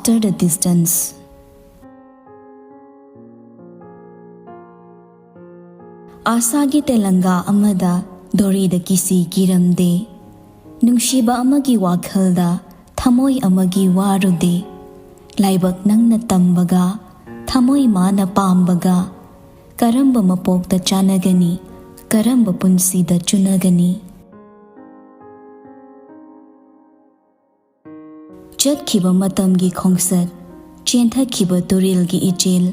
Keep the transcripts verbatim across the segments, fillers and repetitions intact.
After the distance. ꯑꯥꯁꯥꯒꯤ ꯇꯦꯂꯪꯒꯥ ꯑꯃꯗ ꯗꯣꯔꯤꯗ ꯀꯤꯁꯤ ꯀꯤꯔꯝꯗꯦ꯫ ꯅꯨꯡꯁꯤꯕ ꯑꯃꯒꯤ ꯋꯥꯈꯜꯗ ꯊꯃꯣꯏ ꯑꯃꯒꯤ ꯋꯥꯔꯨꯗꯦ꯫ ꯂꯥꯏꯕꯛ ꯅꯪꯅ ꯇꯝꯕꯒ ꯊꯃꯣꯏ ꯃꯥꯅ ꯄꯥꯝꯕꯒ ꯀꯔꯝꯕ ꯃꯄꯣꯛꯇ ꯆꯥꯟꯅꯒꯅꯤ? ꯀꯔꯝꯕ ꯄꯨꯟꯁꯤꯗ ꯆꯨꯅꯒꯅꯤ? ꯆꯠꯈꯤꯕ ꯃꯇꯝꯒꯤ ꯈꯣꯡꯆꯠ, ꯆꯦꯟꯊꯈꯤꯕ ꯇꯨꯔꯦꯜꯒꯤ ꯏꯆꯦꯜ,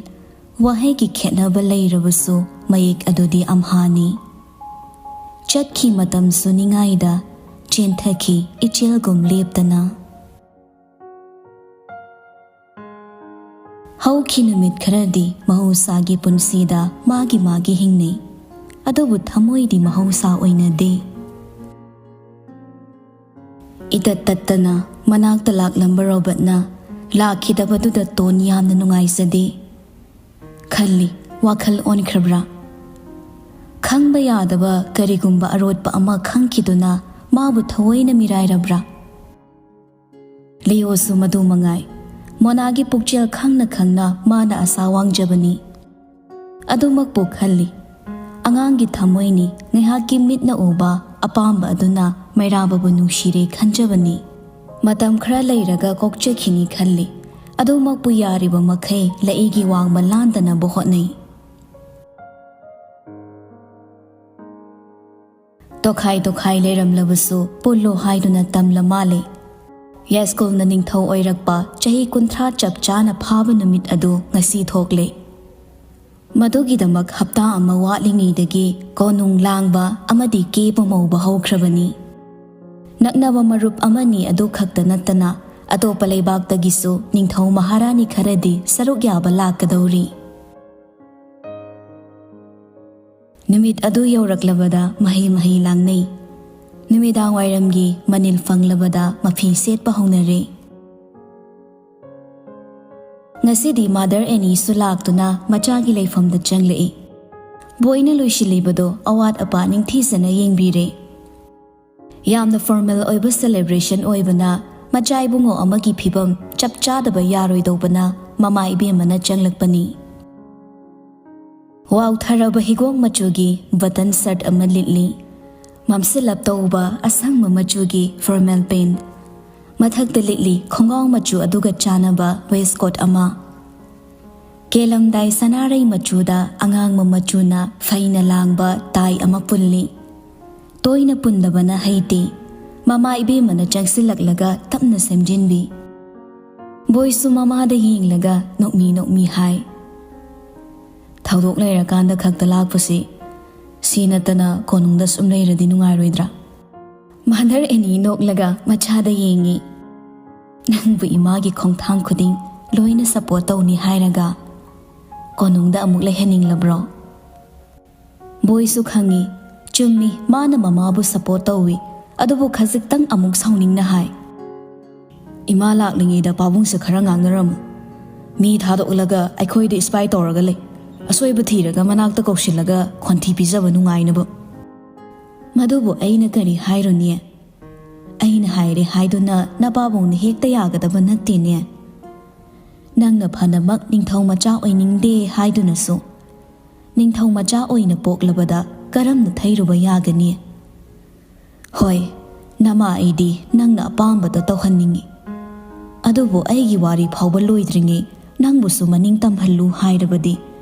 ꯋꯥꯍꯩꯒꯤ ꯈꯦꯠꯅꯕ ꯂꯩꯔꯕꯁꯨ ꯃꯌꯦꯛ ꯑꯗꯨꯗꯤ ꯑꯝꯍꯥꯅꯤ꯫ ꯆꯠꯈꯤ ꯃꯇꯝꯁꯨ ꯅꯤꯡꯉꯥꯏꯗ ꯆꯦꯟꯊꯈꯤ ꯏꯆꯦꯜꯒꯨꯝ ꯂꯦꯞꯇꯅ꯫ ꯍꯧꯈꯤ ꯅꯨꯃꯤꯠ ꯈꯔꯗꯤ ꯃꯍꯧꯁꯥꯒꯤ ꯄꯨꯟꯁꯤꯗ ꯃꯥꯒꯤ ꯃꯥꯒꯤ ꯍꯤꯡꯅꯩ, ꯑꯗꯨꯕꯨ ꯊꯃꯣꯏꯗꯤ ꯃꯍꯧꯁꯥ ꯑꯣꯏꯅꯗꯦ꯫ ꯏꯇꯠ ꯇꯠꯇꯅ ꯃꯅꯥꯛꯇ ꯂꯥꯛꯂꯝꯕ ꯔꯣꯕꯔꯠꯅ ꯂꯥꯛꯈꯤꯗꯕꯗꯨꯗ ꯇꯣꯟ ꯌꯥꯝꯅ ꯅꯨꯡꯉꯥꯏꯖꯗꯦ꯫ ꯈꯜꯂꯤ, ꯋꯥꯈꯜ ꯑꯣꯟꯈ꯭ꯔꯕ꯭ꯔꯥ? ꯈꯪꯕ ꯌꯥꯗꯕ ꯀꯔꯤꯒꯨꯝꯕ ꯑꯔꯣꯠꯄ ꯑꯃ ꯈꯪꯈꯤꯗꯨꯅ ꯃꯥꯕꯨ ꯊꯑꯣꯏꯅ ꯃꯤꯔꯥꯏꯔꯕ꯭ꯔꯥ? ꯂꯤꯑꯣꯁꯨ ꯃꯗꯨ ꯃꯉꯥꯏ꯫ ꯃꯣꯅꯥꯒꯤ ꯄꯨꯛꯆꯦꯜ ꯈꯪꯅ ꯈꯪꯅ ꯃꯥꯅ ꯑꯁꯥ ꯋꯥꯡꯖꯕꯅꯤ꯫ ꯑꯗꯨꯃꯛꯄꯨ ꯈꯜꯂꯤ꯫ ꯑꯉꯥꯡꯒꯤ ꯊꯃꯣꯏꯅꯤ, ꯉꯥꯏꯍꯥꯛꯀꯤ ꯃꯤꯠꯅ ꯎꯕ ꯑꯄꯥꯝꯕ ꯑꯗꯨꯅ ꯃꯩꯔꯥꯕꯕꯨ ꯅꯨꯡꯁꯤꯔꯦ ꯈꯟꯖꯕꯅꯤ꯫ ꯃꯇꯝ ꯈꯔ ꯂꯩꯔꯒ ꯀꯣꯛꯆꯈꯤꯅꯤ ꯈꯜꯂꯤ꯫ ꯑꯗꯨꯃꯛꯄꯨ ꯌꯥꯔꯤꯕ ꯃꯈꯩ ꯂꯩꯒꯤ ꯋꯥꯡꯃ ꯂꯥꯟꯗꯅꯕ ꯍꯣꯠꯅꯩ꯫ ꯇꯣꯈꯥꯏ ꯇꯣꯈꯥꯏ ꯂꯩꯔꯝꯂꯕꯁꯨ ꯄꯨꯜꯂꯣ ꯍꯥꯏꯗꯨꯅ ꯇꯝꯂ ꯃꯥꯜꯂꯦ꯫ ꯌꯥꯏꯁ꯭ꯀꯨꯜꯅ ꯅꯤꯡꯊꯧ ꯑꯣꯏꯔꯛꯄ ꯆꯍꯤ ꯀꯨꯟꯊ꯭ꯔꯥ ꯆꯞ ꯆꯥꯅ ꯐꯥꯕ ꯅꯨꯃꯤꯠ ꯑꯗꯨ ꯉꯁꯤ ꯊꯣꯛꯂꯦ꯫ ꯃꯗꯨꯒꯤꯗꯃꯛ ꯍꯞꯇꯥ ꯑꯃ ꯋꯥꯠꯂꯤꯉꯩꯗꯒꯤ ꯀꯣꯅꯨꯡ ꯂꯥꯡꯕ ꯑꯃꯗꯤ ꯀꯦꯕ ꯃꯧꯕ ꯍꯧꯈ꯭ꯔꯕꯅꯤ꯫ ꯅꯛꯅꯕ ꯃꯔꯨꯞ ꯑꯃꯅꯤ ꯑꯗꯨ ꯈꯛꯇ ꯅꯠꯇꯅ ꯑꯇꯣꯞꯄ ꯂꯩꯕꯥꯛꯇꯒꯤꯁꯨ ꯅꯤꯡꯊꯧ ꯃꯍꯥꯔꯥꯅꯤ ꯈꯔꯗꯤ ꯁꯔꯨꯛ ꯌꯥꯕ ꯂꯥꯛꯀꯗꯧꯔꯤ꯫ ꯅꯨꯃꯤꯠ ꯑꯗꯨ ꯌꯧꯔꯛꯂꯕꯗ ꯃꯍꯩ ꯃꯍꯩ ꯂꯥꯡꯅꯩ꯫ ꯅꯨꯃꯤꯗꯥꯡ ꯋꯥꯏꯔꯝꯒꯤ ꯃꯅꯤꯜ ꯐꯪꯂꯕꯗ ꯃꯐꯤ ꯁꯦꯠꯄ ꯍꯧꯅꯔꯦ꯫ ꯉꯁꯤꯗꯤ ꯃꯥꯗꯔ ꯑꯦꯅꯤꯁꯨ ꯂꯥꯛꯇꯨꯅ ꯃꯆꯥꯒꯤ ꯂꯩꯐꯝꯗ ꯆꯪꯂꯛꯏ꯫ ꯕꯣꯏꯅ ꯂꯣꯏꯁꯤꯜꯂꯤꯕꯗꯣ ꯑꯋꯥꯠ ꯑꯄꯥ ꯅꯤꯡꯊꯤꯖꯅ ꯌꯦꯡꯕꯤꯔꯦ꯫ ꯌꯥꯝꯅ ꯐꯣꯔꯃꯦꯜ ꯑꯣꯏꯕ ꯁꯦꯂꯦꯕ꯭ꯔꯦꯁꯟ ꯑꯣꯏꯕꯅ ꯃꯆꯥ ꯏꯕꯨꯡꯉꯣ ꯑꯃꯒꯤ ꯐꯤꯕꯝ ꯆꯞ ꯆꯥꯗꯕ ꯌꯥꯔꯣꯏꯗꯧꯕꯅ ꯃꯃꯥ ꯏꯕꯦꯝꯃꯅ ꯆꯪꯂꯛꯄꯅꯤ꯫ ꯋꯥꯎꯊꯔꯕ ꯍꯤꯒꯣꯛ ꯃꯆꯨꯒꯤ ꯕꯇꯟ ꯁꯔꯠ ꯑꯃ ꯂꯤꯠꯂꯤ꯫ ꯃꯝꯁꯤꯜꯂꯞ ꯇꯧꯕ ꯑꯁꯪꯕ ꯃꯆꯨꯒꯤ ꯐꯣꯔꯃꯦꯜ ꯄꯦꯟ꯫ ꯃꯊꯛꯇ ꯂꯤꯠꯂꯤ ꯈꯣꯡꯒ꯭ꯔꯥꯎ ꯃꯆꯨ ꯑꯗꯨꯒ ꯆꯥꯟꯅꯕ ꯋꯦꯁꯀꯣꯠ ꯑꯃ꯫ ꯀꯦꯜꯂꯝꯗꯥꯏ ꯁꯅꯥꯔꯩ ꯃꯆꯨꯗ ꯑꯉꯥꯡꯕ ꯃꯆꯨꯅ ꯐꯩꯅ ꯂꯥꯡꯕ ꯇꯥꯏ ꯑꯃ ꯄꯨꯜꯂꯤ꯫ ꯇꯣꯏꯅ ꯄꯨꯟꯗꯕꯅ ꯍꯩꯇꯦ꯫ ꯃꯃꯥ ꯏꯕꯦꯝꯃꯅ ꯆꯪꯁꯤꯜꯂꯛꯂꯒ ꯇꯞꯅ ꯁꯦꯝꯖꯤꯟꯕꯤ꯫ ꯕꯣꯏꯁꯨ ꯃꯃꯥꯗ ꯌꯦꯡꯂꯒ ꯅꯣꯛꯃꯤ ꯅꯣꯛꯃꯤ ꯍꯥꯏ, "ꯊꯧꯗꯣꯛ ꯂꯩꯔꯀꯥꯟꯗ ꯈꯛꯇ ꯂꯥꯛꯄꯁꯤ, ꯁꯤ ꯅꯠꯇꯅ ꯀꯣꯅꯨꯡꯗ ꯁꯨꯝ ꯂꯩꯔꯗꯤ ꯅꯨꯡꯉꯥꯏꯔꯣꯏꯗ꯭ꯔꯥ?" ꯃꯥꯗꯔ ꯑꯦꯅꯤ ꯅꯣꯛꯂꯒ ꯃꯆꯥꯗ ꯌꯦꯡꯉꯤ꯫ "ꯅꯪꯕꯨ ꯏꯃꯥꯒꯤ ꯈꯣꯡꯊꯥꯡ ꯈꯨꯗꯤꯡ ꯂꯣꯏꯅ ꯁꯄꯣꯔꯠ ꯇꯧꯅꯤ ꯍꯥꯏꯔꯒ ꯀꯣꯅꯨꯡꯗ ꯑꯃꯨꯛ ꯂꯩꯍꯟꯅꯤꯡꯂꯕ꯭ꯔꯣ?" ꯕꯣꯏꯁꯨ ꯈꯪꯉꯤ, ꯆꯨꯝꯃꯤ, ꯃꯥꯅ ꯃꯃꯥꯕꯨ ꯁꯄꯣꯔꯠ ꯇꯧꯏ, ꯑꯗꯨꯕꯨ ꯈꯖꯤꯛꯇꯪ ꯑꯃꯨꯛ ꯁꯥꯎꯅꯤꯡꯅ ꯍꯥꯏ, "ꯏꯃꯥ ꯂꯥꯛꯂꯤꯉꯩꯗ ꯄꯥꯕꯨꯡꯁꯦ ꯈꯔ ꯉꯥꯡꯅꯔꯝꯃꯨ꯫ ꯃꯤ ꯊꯥꯗꯣꯛꯂꯒ ꯑꯩꯈꯣꯏꯗ ꯏꯁꯄꯥꯏ ꯇꯧꯔꯒ ꯂꯩ꯫ ꯑꯁꯣꯏꯕ ꯊꯤꯔꯒ ꯃꯅꯥꯛꯇ ꯀꯧꯁꯤꯜꯂꯒ ꯈꯣꯟꯊꯤ ꯄꯤꯖꯕ ꯅꯨꯡꯉꯥꯏꯅꯕ꯫" "ꯃꯗꯨꯕꯨ ꯑꯩꯅ ꯀꯔꯤ ꯍꯥꯏꯔꯨꯅꯤ? ꯑꯩꯅ ꯍꯥꯏꯔꯦ ꯍꯥꯏꯗꯨꯅ ꯅꯄꯥꯕꯨꯡꯅ ꯍꯦꯛꯇ ꯌꯥꯒꯗꯕ ꯅꯠꯇꯦꯅꯦ꯫ ꯅꯪꯅ ꯐꯅꯃꯛ ꯅꯤꯡꯊꯧ ꯃꯆꯥ ꯑꯣꯏꯅꯤꯡꯗꯦ ꯍꯥꯏꯗꯨꯅꯁꯨ, ꯅꯤꯡꯊꯧ ꯃꯆꯥ ꯑꯣꯏꯅ ꯄꯣꯛꯂꯕꯗ ꯀꯔꯝꯅ ꯊꯩꯔꯨꯕ ꯌꯥꯒꯅꯤ? ꯍꯣꯏ, ꯅꯃꯥ ꯑꯩꯗꯤ ꯅꯪꯅ ꯑꯄꯥꯝꯕꯇ ꯇꯧꯍꯟꯅꯤꯡꯏ꯫ ꯑꯗꯨꯕꯨ ꯑꯩꯒꯤ ꯋꯥꯔꯤ ꯐꯥꯎꯕ ꯂꯣꯏꯗ꯭ꯔꯤꯉꯩ ꯅꯪꯕꯨꯁꯨ ꯃꯅꯤꯡ ꯇꯝꯍꯜꯂꯨ ꯍꯥꯏꯔꯕꯗꯤ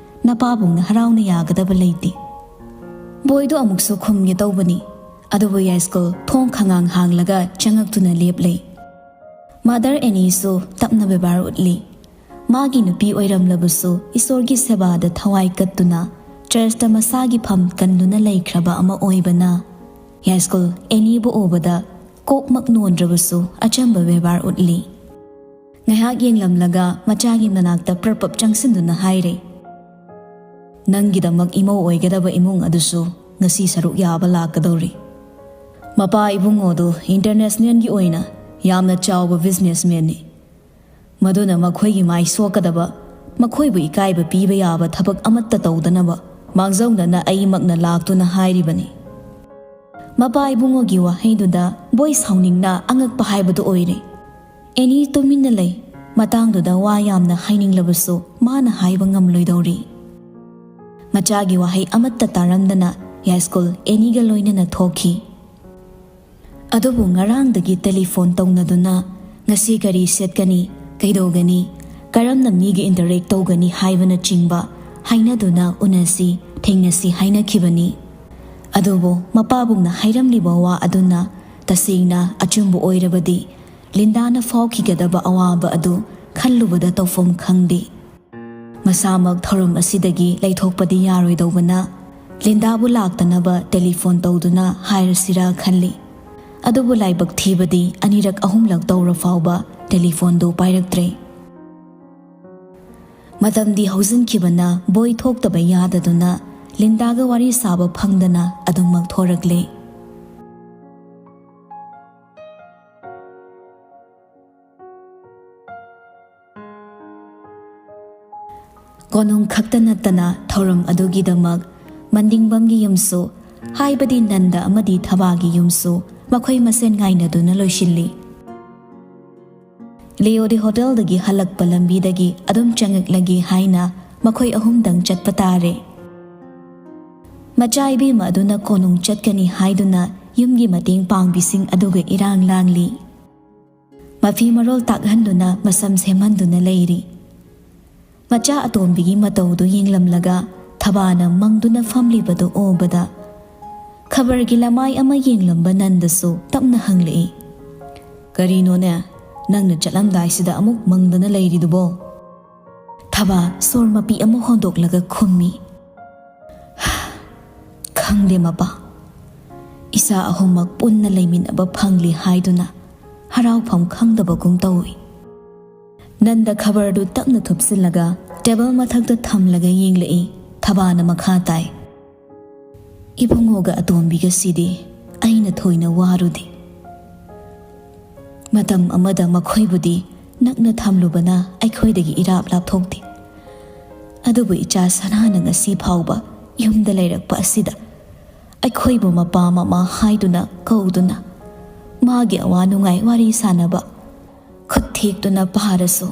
ꯅꯄꯥꯕꯨꯡꯅ ꯍꯔꯥꯎꯅ ꯌꯥꯒꯗꯕ ꯂꯩꯇꯦ꯫" ꯕꯣꯏꯗꯣ ꯑꯃꯨꯛꯁꯨ ꯈꯨꯝꯒꯦ ꯇꯧꯕꯅꯤ, ꯑꯗꯨꯕꯨ ꯌꯥꯏꯁ꯭ꯀꯨꯜ ꯊꯣꯡ ꯈꯉꯥꯡ ꯍꯥꯡꯂꯒ ꯆꯪꯉꯛꯇꯨꯅ ꯂꯦꯞꯂꯦ꯫ ꯃꯥꯗꯔ ꯑꯦꯅꯤꯁꯨ ꯇꯞꯅ ꯕꯦꯕꯥꯔ ꯎꯠꯂꯤ꯫ ꯃꯥꯒꯤ ꯅꯨꯄꯤ ꯑꯣꯏꯔꯝꯂꯕꯁꯨ ꯏꯁꯣꯔꯒꯤ ꯁꯦꯕꯥꯗ ꯊꯋꯥꯏ ꯀꯠꯇꯨꯅ ꯆꯔꯆꯇ ꯃꯁꯥꯒꯤ ꯐꯝ ꯀꯟꯗꯨꯅ ꯂꯩꯈ꯭ꯔꯕ ꯑꯃ ꯑꯣꯏꯕꯅ, ꯌꯥꯏꯁ꯭ꯀꯨꯜ ꯑꯦꯅꯤꯕꯨ ꯎꯕꯗ ꯀꯣꯛꯃꯛ ꯅꯣꯟꯗ꯭ꯔꯕꯁꯨ ꯑꯆꯝꯕ ꯕꯦꯕꯥꯔ ꯎꯠꯂꯤ꯫ ꯉꯥꯏꯍꯥꯛ ꯌꯦꯡꯂꯝꯂꯒ ꯃꯆꯥꯒꯤ ꯃꯅꯥꯛꯇ ꯄ꯭ꯔꯞ ꯄ꯭ꯔꯞ ꯆꯪꯁꯤꯟꯗꯨꯅ ꯍꯥꯏꯔꯦ, "ꯅꯪꯒꯤꯗꯃꯛ ꯏꯃꯧ ꯑꯣꯏꯒꯗꯕ ꯏꯃꯨꯡ ꯑꯗꯨꯁꯨ ꯉꯁꯤ ꯁꯔꯨꯛ ꯌꯥꯕ ꯂꯥꯛꯀꯗꯧꯔꯤ꯫ ꯃꯄꯥ ꯏꯕꯨꯡꯉꯣꯗꯨ ꯏꯟꯇꯔꯅꯦꯁꯅꯦꯜꯒꯤ ꯑꯣꯏꯅ ꯌꯥꯝꯅ ꯆꯥꯎꯕ ꯕꯤꯖꯤꯅꯦꯁꯃꯦꯟꯅꯤ꯫ ꯃꯗꯨꯅ ꯃꯈꯣꯏꯒꯤ ꯃꯥꯏ ꯁꯣꯛꯀꯗꯕ, ꯃꯈꯣꯏꯕꯨ ꯏꯀꯥꯏꯕ ꯄꯤꯕ ꯌꯥꯕ ꯊꯕꯛ ꯑꯃꯠꯇ ꯇꯧꯗꯅꯕ ꯃꯥꯡꯖꯧꯅꯅ ꯑꯩꯃꯛꯅ ꯂꯥꯛꯇꯨꯅ ꯍꯥꯏꯔꯤꯕꯅꯤ꯫" ꯃꯄꯥ ꯏꯕꯨꯡꯉꯣꯒꯤ ꯋꯥꯍꯩꯗꯨꯗ ꯕꯣꯏ ꯁꯥꯎꯅꯤꯡꯅ ꯑꯉꯛꯄ ꯍꯥꯏꯕꯗꯨ ꯑꯣꯏꯔꯦ꯫ ꯑꯦꯅꯤ ꯇꯨꯃꯤꯟꯅ ꯂꯩ꯫ ꯃꯇꯥꯡꯗꯨꯗ ꯋꯥ ꯌꯥꯝꯅ ꯍꯥꯏꯅꯤꯡꯂꯕꯁꯨ ꯃꯥꯅ ꯍꯥꯏꯕ ꯉꯝꯂꯣꯏꯗꯧꯔꯤ꯫ ꯃꯆꯥꯒꯤ ꯋꯥꯍꯩ ꯑꯃꯠꯇ ꯇꯥꯔꯝꯗꯅ ꯌꯥꯏꯁ꯭ꯀꯨꯜ ꯑꯦꯅꯤꯒ ꯂꯣꯏꯅꯅ ꯊꯣꯛꯈꯤ꯫ ꯑꯗꯨꯕꯨ ꯉꯔꯥꯡꯗꯒꯤ ꯇꯦꯂꯤꯐꯣꯟ ꯇꯧꯅꯗꯨꯅ ꯉꯁꯤ ꯀꯔꯤ ꯁꯦꯠꯀꯅꯤ, ꯀꯩꯗꯧꯒꯅꯤ, ꯀꯔꯝꯅ ꯃꯤꯒ ꯏꯟꯇꯔꯦꯛ ꯇꯧꯒꯅꯤ ꯍꯥꯏꯕꯅꯆꯤꯡꯕ ꯍꯥꯏꯅꯗꯨꯅ ꯎꯅꯁꯤ, ꯊꯦꯡꯅꯁꯤ ꯍꯥꯏꯅꯈꯤꯕꯅꯤ꯫ ꯑꯗꯨꯕꯨ ꯃꯄꯥꯕꯨꯡꯅ ꯍꯥꯏꯔꯝꯂꯤꯕ ꯋꯥ ꯑꯗꯨꯅ ꯇꯁꯦꯡꯅ ꯑꯆꯨꯝꯕ ꯑꯣꯏꯔꯕꯗꯤ ꯂꯤꯟꯗꯥꯅ ꯐꯥꯎꯈꯤꯒꯗꯕ ꯑꯋꯥꯕ ꯑꯗꯨ ꯈꯜꯂꯨꯕꯗ ꯇꯧꯐꯝ ꯈꯪꯗꯦ꯫ ꯃꯁꯥꯃꯛ ꯊꯧꯔꯝ ꯑꯁꯤꯗꯒꯤ ꯂꯩꯊꯣꯛꯄꯗꯤ ꯌꯥꯔꯣꯏꯗꯧꯕꯅ, ꯂꯤꯟꯗꯥꯕꯨ ꯂꯥꯛꯇꯅꯕ ꯇꯦꯂꯤꯐꯣꯟ ꯇꯧꯗꯨꯅ ꯍꯥꯏꯔꯁꯤꯔꯥ ꯈꯜꯂꯤ꯫ ꯑꯗꯨꯕꯨ ꯂꯥꯏꯕꯛ ꯊꯤꯕꯗꯤ ꯑꯅꯤꯔꯛ ꯑꯍꯨꯝꯂꯛ ꯇꯧꯔ ꯐꯥꯎꯕ ꯇꯦꯂꯤꯐꯣꯟꯗꯨ ꯄꯥꯏꯔꯛꯇ꯭ꯔꯦ꯫ ꯃꯇꯝꯗꯤ ꯍꯧꯖꯤꯟꯈꯤꯕꯅ ꯕꯣꯏ ꯊꯣꯛꯇꯕ ꯌꯥꯗꯗꯨꯅ ꯂꯤꯟꯗꯥꯒ ꯋꯥꯔꯤ ꯁꯥꯕ ꯐꯪꯗꯅ ꯑꯗꯨꯃꯛ ꯊꯣꯔꯛꯂꯦ꯫ ꯀꯣꯅꯨꯡ ꯈꯛꯇ ꯅꯠꯇꯅ ꯊꯧꯔꯝ ꯑꯗꯨꯒꯤꯗꯃꯛ ꯃꯟꯗꯤꯡꯕꯝꯒꯤ ꯌꯨꯝꯁꯨ, ꯍꯥꯏꯕꯗꯤ ꯅꯟꯗ ꯑꯃꯗꯤ ꯊꯕꯥꯒꯤ ꯌꯨꯝꯁꯨ ꯃꯈꯣꯏ ꯃꯁꯦꯟ ꯉꯥꯏꯅꯗꯨꯅ ꯂꯣꯏꯁꯤꯜꯂꯤ꯫ ꯂꯤꯑꯣꯗꯤ ꯍꯣꯇꯦꯜꯗꯒꯤ ꯍꯜꯂꯛꯄ ꯂꯝꯕꯤꯗꯒꯤ ꯑꯗꯨꯝ ꯆꯪꯉꯛꯂꯒꯦ ꯍꯥꯏꯅ ꯃꯈꯣꯏ ꯑꯍꯨꯝꯗꯪ ꯆꯠꯄ ꯇꯥꯔꯦ꯫ ꯃꯆꯥ ꯏꯕꯦꯝꯃ ꯑꯗꯨꯅ ꯀꯣꯅꯨꯡ ꯆꯠꯀꯅꯤ ꯍꯥꯏꯗꯨꯅ ꯌꯨꯝꯒꯤ ꯃꯇꯦꯡ ꯄꯥꯡꯕꯤꯁꯤꯡ ꯑꯗꯨꯒ ꯏꯔꯥꯡ ꯂꯥꯡꯂꯤ꯫ ꯃꯐꯤ ꯃꯔꯣꯜ ꯇꯥꯛꯍꯟꯗꯨꯅ ꯃꯁꯝ ꯁꯦꯝꯍꯟꯗꯨꯅ ꯂꯩꯔꯤ꯫ ꯃꯆꯥ ꯑꯇꯣꯝꯕꯤꯒꯤ ꯃꯇꯧꯗꯨ ꯌꯦꯡꯂꯝꯂꯒ ꯊꯕꯥꯅ ꯃꯪꯗꯨꯅ ꯐꯝꯂꯤꯕꯗꯨ ꯎꯕꯗ ꯈꯕꯔꯒꯤ ꯂꯃꯥꯏ ꯑꯃ ꯌꯦꯡꯂꯝꯕ ꯅꯟꯗꯁꯨ ꯇꯞꯅ ꯍꯪꯂꯛꯏ, "ꯀꯔꯤꯅꯣꯅꯦ, ꯅꯪꯅ ꯆꯠꯂꯝꯗꯥꯏꯁꯤꯗ ꯑꯃꯨꯛ ꯃꯪꯗꯅ ꯂꯩꯔꯤꯗꯨꯕꯣ?" ꯊꯕꯥ ꯁꯣꯔ ꯃꯄꯤ ꯑꯃ ꯍꯣꯟꯗꯣꯛꯂꯒ ꯈꯨꯝꯃꯤ, "ꯈꯪꯗꯦ ꯃꯄꯥ, ꯏꯆꯥ ꯑꯍꯨꯝꯃꯛ ꯄꯨꯟꯅ ꯂꯩꯃꯤꯟꯅꯕ ꯐꯪꯂꯤ ꯍꯥꯏꯗꯨꯅ ꯍꯔꯥꯎꯐꯝ ꯈꯪꯗꯕꯒꯨꯝ ꯇꯧꯏ꯫" ꯅꯟꯗ ꯈꯕꯔꯗꯨ ꯇꯞꯅ ꯊꯨꯞꯆꯤꯜꯂꯒ ꯇꯦꯕꯜ ꯃꯊꯛꯇ ꯊꯝꯂꯒ ꯌꯦꯡꯂꯛꯏ꯫ ꯊꯕꯥꯅ ꯃꯈꯥ ꯇꯥꯏ, "ꯏꯕꯨꯡꯉꯣꯒ ꯑꯇꯣꯝꯕꯤꯒꯁꯤꯗꯤ ꯑꯩꯅ ꯊꯣꯏꯅ ꯋꯥꯔꯨꯗꯦ꯫ ꯃꯇꯝ ꯑꯃꯗ ꯃꯈꯣꯏꯕꯨꯗꯤ ꯅꯛꯅ ꯊꯝꯂꯨꯕꯅ ꯑꯩꯈꯣꯏꯗꯒꯤ ꯏꯔꯥꯞ ꯂꯥꯞꯊꯣꯛꯇꯦ꯫ ꯑꯗꯨꯕꯨ ꯏꯆꯥ ꯁꯅꯥꯅ ꯉꯁꯤ ꯐꯥꯎꯕ ꯌꯨꯝꯗ ꯂꯩꯔꯛꯄ ꯑꯁꯤꯗ ꯑꯩꯈꯣꯏꯕꯨ ꯃꯄꯥ ꯃꯃꯥ ꯍꯥꯏꯗꯨꯅ ꯀꯧꯗꯨꯅ ꯃꯥꯒꯤ ꯑꯋꯥ ꯅꯨꯡꯉꯥꯏ ꯋꯥꯔꯤ ꯁꯥꯅꯕ, ꯈꯨꯠ ꯊꯦꯛꯇꯨꯅ ꯄꯥꯔꯁꯨ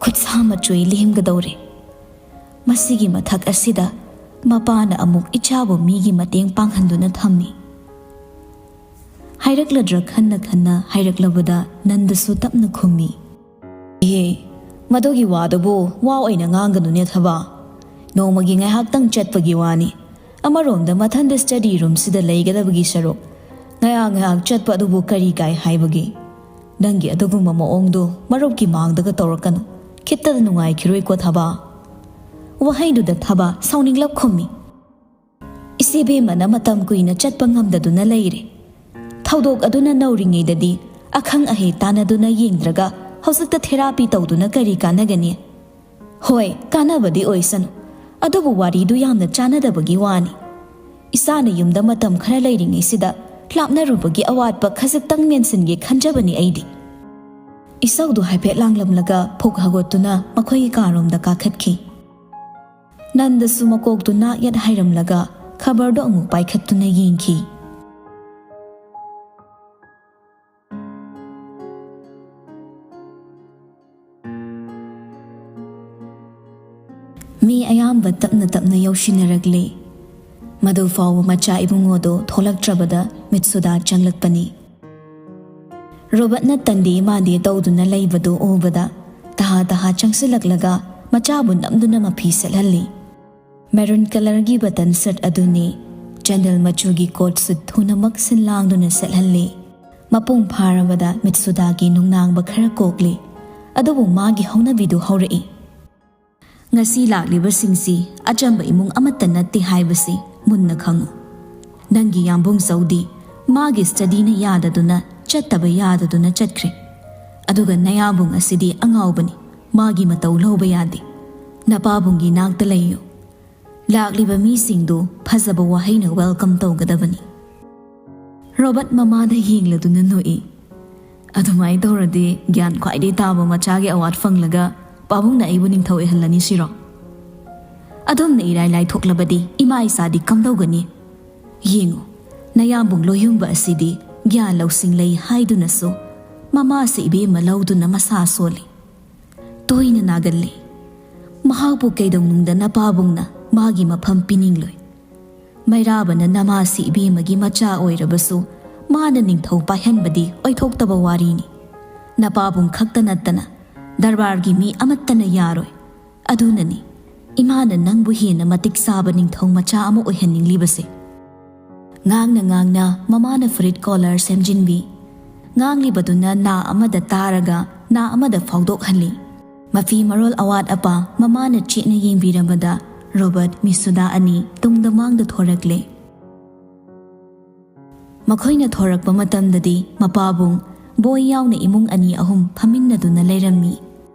ꯈꯨꯠꯁꯥ ꯃꯆꯣꯏ ꯂꯦꯝꯒꯗꯧꯔꯦ꯫ ꯃꯁꯤꯒꯤ ꯃꯊꯛ ꯑꯁꯤꯗ ꯃꯄꯥꯅ ꯑꯃꯨꯛ ꯏꯆꯥꯕꯨ ꯃꯤꯒꯤ ꯃꯇꯦꯡ ꯄꯥꯡꯍꯟꯗꯨꯅ ꯊꯝꯃꯤ꯫ ꯍꯥꯏꯔꯛꯂꯗ꯭ꯔꯥ ꯈꯟꯅ ꯈꯟꯅ ꯍꯥꯏꯔꯛꯂꯕꯗ ꯅꯟꯗꯁꯨ ꯇꯞꯅ ꯈꯨꯝꯃꯤ꯫ "ꯏꯍꯦ, ꯃꯗꯨꯒꯤ ꯋꯥꯗꯨꯕꯨ ꯋꯥ ꯑꯣꯏꯅ ꯉꯥꯡꯒꯅꯨꯅꯦ ꯊꯕꯥ꯫ ꯅꯣꯡꯃꯒꯤ ꯉꯥꯏꯍꯥꯛꯇꯪ ꯆꯠꯄꯒꯤ ꯋꯥꯅꯤ꯫ ꯑꯃꯔꯣꯝꯗ ꯃꯊꯟꯗ study roomꯁꯤꯗ ꯂꯩꯒꯗꯕꯒꯤ ꯁꯔꯨꯛ ꯉꯥꯏꯍꯥꯛ ꯉꯥꯏꯍꯥꯛ ꯆꯠꯄ ꯑꯗꯨꯕꯨ ꯀꯔꯤ ꯀꯥꯏ ꯍꯥꯏꯕꯒꯦ? ꯅꯪꯒꯤ ꯑꯗꯨꯒꯨꯝꯕ ꯃꯑꯣꯡꯗꯣ ꯃꯔꯨꯞꯀꯤ ꯃꯥꯡꯗꯒ ꯇꯧꯔꯛꯀꯅꯨ꯫ ꯈꯤꯠꯇꯗ ꯅꯨꯡꯉꯥꯏꯈꯤꯔꯣꯏꯀꯣ ꯊꯕꯥ꯫" ꯋꯥꯍꯩꯗꯨꯗ ꯊꯕꯥ ꯁꯥꯎꯅꯤꯡꯂꯞ ꯈꯨꯝꯃꯤ꯫ ꯏꯆꯦꯕꯦꯝꯃꯅ ꯃꯇꯝ ꯀꯨꯏꯅ ꯆꯠꯄ ꯉꯝꯗꯗꯨꯅ ꯂꯩꯔꯦ꯫ ꯊꯧꯗꯣꯛ ꯑꯗꯨꯅ ꯅꯧꯔꯤꯉꯩꯗꯗꯤ ꯑꯈꯪ ꯑꯍꯩ ꯇꯥꯟꯅꯗꯨꯅ ꯌꯦꯡꯗ꯭ꯔꯒ ꯍꯧꯖꯤꯛꯇ therapy ꯇꯧꯗꯨꯅ ꯀꯔꯤ ꯀꯥꯟꯅꯒꯅꯤ? ꯍꯣꯏ, ꯀꯥꯟꯅꯕꯗꯤ ꯑꯣꯏꯁꯅꯨ, ꯑꯗꯨꯕꯨ ꯋꯥꯔꯤꯗꯨ ꯌꯥꯝꯅ ꯆꯥꯟꯅꯗꯕꯒꯤ ꯋꯥꯅꯤ꯫ ꯏꯆꯥꯅ ꯌꯨꯝꯗ ꯃꯇꯝ ꯈꯔ ꯂꯩꯔꯤꯉꯩꯁꯤꯗ ꯂꯥꯞꯅꯔꯨꯕꯒꯤ ꯑꯋꯥꯠꯄ ꯈꯖꯤꯛꯇꯪ ꯃꯦꯟꯁꯤꯟꯒꯦ ꯈꯟꯖꯕꯅꯤ ꯑꯩꯗꯤ꯫ ꯏꯆꯧꯗꯨ ꯍꯥꯏꯐꯦꯠ ꯂꯥꯡꯂꯝꯂꯒ ꯐꯨꯛ ꯍꯧꯒꯠꯇꯨꯅ ꯃꯈꯣꯏꯒꯤ ꯀꯥꯔꯣꯝꯗ ꯀꯥꯈꯠꯈꯤ꯫ ꯅꯟꯗꯁꯨ ꯃꯀꯣꯛꯇꯨ ꯅꯥꯛ ꯌꯦꯠ ꯍꯥꯏꯔꯝꯂꯒ ꯈꯕꯔꯗꯨ ꯑꯃꯨꯛ ꯄꯥꯏꯈꯠꯇꯨꯅ ꯌꯦꯡꯈꯤ꯫ ꯃꯤ ꯑꯌꯥꯝꯕ ꯇꯞꯅ ꯇꯞꯅ ꯌꯧꯁꯤꯟꯅꯔꯛꯂꯦ꯫ ꯃꯗꯨ ꯐꯥꯎꯕ ꯃꯆꯥ ꯏꯕꯨꯡꯉꯣꯗꯨ ꯊꯣꯛꯂꯛꯇ꯭ꯔꯕꯗ ꯃꯤꯠꯁꯨꯗꯥ ꯆꯪꯂꯛꯄꯅꯤ꯫ ꯔꯣꯕꯔꯠꯅ ꯇꯟꯗꯦ ꯃꯥꯟꯗꯦ ꯇꯧꯗꯨꯅ ꯂꯩꯕꯗꯨ ꯎꯕꯗ ꯇꯍꯥ ꯇꯍꯥ ꯆꯪꯁꯤꯜꯂꯛꯂꯒ ꯃꯆꯥꯕꯨ ꯅꯝꯗꯨꯅ ꯃꯐꯤ ꯁꯦꯠꯍꯜꯂꯤ꯫ Maroon colourꯒꯤ button shirt ꯑꯗꯨꯅꯤ꯫ ꯆꯥꯟꯗꯦꯜ ꯃꯆꯨꯒꯤ coat suit ꯊꯨꯅꯃꯛ ꯁꯤꯟ ꯂꯥꯡꯗꯨꯅ ꯁꯦꯠꯍꯜꯂꯤ꯫ ꯃꯄꯨꯡ ꯐꯥꯔꯕꯗ ꯃꯤꯠꯁꯨꯗꯥꯒꯤ ꯅꯨꯡꯅꯥꯡꯕ ꯈꯔ ꯀꯣꯛꯂꯤ꯫ ꯑꯗꯨꯕꯨ ꯃꯥꯒꯤ ꯍꯧꯅꯕꯤꯗꯨ ꯍꯧꯔꯛꯏ꯫ "ꯉꯁꯤ ꯂꯥꯛꯂꯤꯕꯁꯤꯡꯁꯤ ꯑꯆꯝꯕ ꯏꯃꯨꯡ ꯑꯃꯠꯇ ꯅꯠꯇꯦ ꯍꯥꯏꯕꯁꯤ ꯃꯨꯟꯅ ꯈꯪꯉꯨ꯫ ꯅꯪꯒꯤ ꯌꯥꯝꯕꯨꯡ ꯆꯧꯗꯤ ꯃꯥꯒꯤ studyꯅ ꯌꯥꯗꯗꯨꯅ ꯆꯠꯇꯕ ꯌꯥꯗꯗꯨꯅ ꯆꯠꯈ꯭ꯔꯦ꯫ ꯑꯗꯨꯒ ꯅꯌꯥꯝꯕꯨꯡ ꯑꯁꯤꯗꯤ ꯑꯉꯥꯎꯕꯅꯤ, ꯃꯥꯒꯤ ꯃꯇꯧ ꯂꯧꯕ ꯌꯥꯗꯦ꯫ ꯅꯄꯥꯕꯨꯡꯒꯤ ꯅꯥꯛꯇ ꯂꯩꯌꯨ꯫ ꯂꯥꯛꯂꯤꯕ ꯃꯤꯁꯤꯡꯗꯨ ꯐꯖꯕ ꯋꯥꯍꯩꯅ welcome ꯇꯧꯒꯗꯕꯅꯤ꯫" ꯔꯣꯕꯔꯠ ꯃꯃꯥꯗ ꯌꯦꯡꯂꯗꯨꯅ ꯅꯣꯛꯏ꯫ "ꯑꯗꯨꯃꯥꯏꯅ ꯇꯧꯔꯗꯤ ꯒ꯭ꯌꯥꯟ ꯈ꯭ꯋꯥꯏꯗꯒꯤ ꯇꯥꯕ ꯃꯆꯥꯒꯤ award ꯐꯪꯂꯒ ꯄꯥꯕꯨꯡꯅ ꯑꯩꯕꯨ ꯅꯤꯡꯊꯧ ꯑꯣꯏꯍꯜꯂꯅꯤ ꯁꯤꯔꯣ? ꯑꯗꯨꯝꯅ ꯏꯔꯥꯏ ꯂꯥꯏꯊꯣꯛꯂꯕꯗꯤ ꯏꯃꯥ ꯏꯆꯥꯗꯤ ꯀꯝꯗꯧꯒꯅꯤ? ꯌꯦꯡꯉꯨ, ꯅꯌꯥꯝꯕꯨꯡ ꯂꯣꯏꯌꯨꯝꯕ ꯑꯁꯤꯗꯤ ꯒ꯭ꯌꯥꯟ ꯂꯧꯁꯤꯡ ꯂꯩ ꯍꯥꯏꯗꯨꯅꯁꯨ ꯃꯃꯥꯁꯦ ꯏꯕꯦꯝꯃ ꯂꯧꯗꯨꯅ ꯃꯁꯥ ꯁꯣꯜꯂꯤ꯫ ꯇꯣꯏꯅ ꯅꯥꯒꯜꯂꯤ꯫ ꯃꯍꯥꯛꯄꯨ ꯀꯩꯗꯧꯅꯨꯡꯗ ꯅꯄꯥꯕꯨꯡꯅ ꯃꯥꯒꯤ ꯃꯐꯝ ꯄꯤꯅꯤꯡꯂꯣꯏ꯫ ꯃꯩꯔꯥꯕꯅ ꯅꯃꯥꯁꯤ ꯏꯕꯦꯝꯃꯒꯤ ꯃꯆꯥ ꯑꯣꯏꯔꯕꯁꯨ ꯃꯥꯅ ꯅꯤꯡꯊꯧ ꯄꯥꯏꯍꯟꯕꯗꯤ ꯑꯣꯏꯊꯣꯛꯇꯕ ꯋꯥꯔꯤꯅꯤ꯫ ꯅꯄꯥꯕꯨꯡ ꯈꯛꯇ ꯅꯠꯇꯅ ꯗꯔꯕꯥꯔꯒꯤ ꯃꯤ ꯑꯃꯠꯇꯅ ꯌꯥꯔꯣꯏ꯫ ꯑꯗꯨꯅꯅꯤ ꯏꯃꯥꯅ ꯅꯪꯕꯨ ꯍꯦꯟꯅ ꯃꯇꯤꯛ ꯆꯥꯕ ꯅꯤꯡꯊꯧ ꯃꯆꯥ ꯑꯃ ꯑꯣꯏꯍꯟꯅꯤꯡꯂꯤꯕꯁꯦ꯫ ꯉꯥꯡꯅ ꯉꯥꯡꯅ ꯃꯃꯥꯅ ꯐꯨꯔꯤꯠ ꯀꯣꯂꯔ ꯁꯦꯝꯖꯤꯟꯕꯤ꯫ ꯉꯥꯡꯂꯤꯕꯗꯨꯅ ꯅꯥ ꯑꯃꯗ ꯇꯥꯔꯒ ꯅꯥ ꯑꯃꯗ ꯐꯥꯎꯗꯣꯛꯍꯜꯂꯤ꯫ ꯃꯐꯤ ꯃꯔꯣꯜ ꯑꯋꯥꯠ ꯑꯄꯥ ꯃꯃꯥꯅ ꯆꯦꯠꯅ ꯌꯦꯡꯕꯤꯔꯕꯗ ꯔꯣꯕꯔꯠ ꯃꯤꯠꯁꯨꯗꯥ ꯑꯅꯤ ꯇꯨꯡꯗ ꯃꯥꯡꯗ ꯊꯣꯔꯛꯂꯦ꯫ ꯃꯈꯣꯏꯅ ꯊꯣꯔꯛꯄ ꯃꯇꯝꯗꯗꯤ ꯃꯄꯥꯕꯨꯡ, ꯕꯣꯏ ꯌꯥꯎꯅ ꯏꯃꯨꯡ ꯑꯅꯤ ꯑꯍꯨꯝ ꯐꯝꯃꯤꯟꯅꯗꯨꯅ ꯂꯩꯔꯝꯃꯤ꯫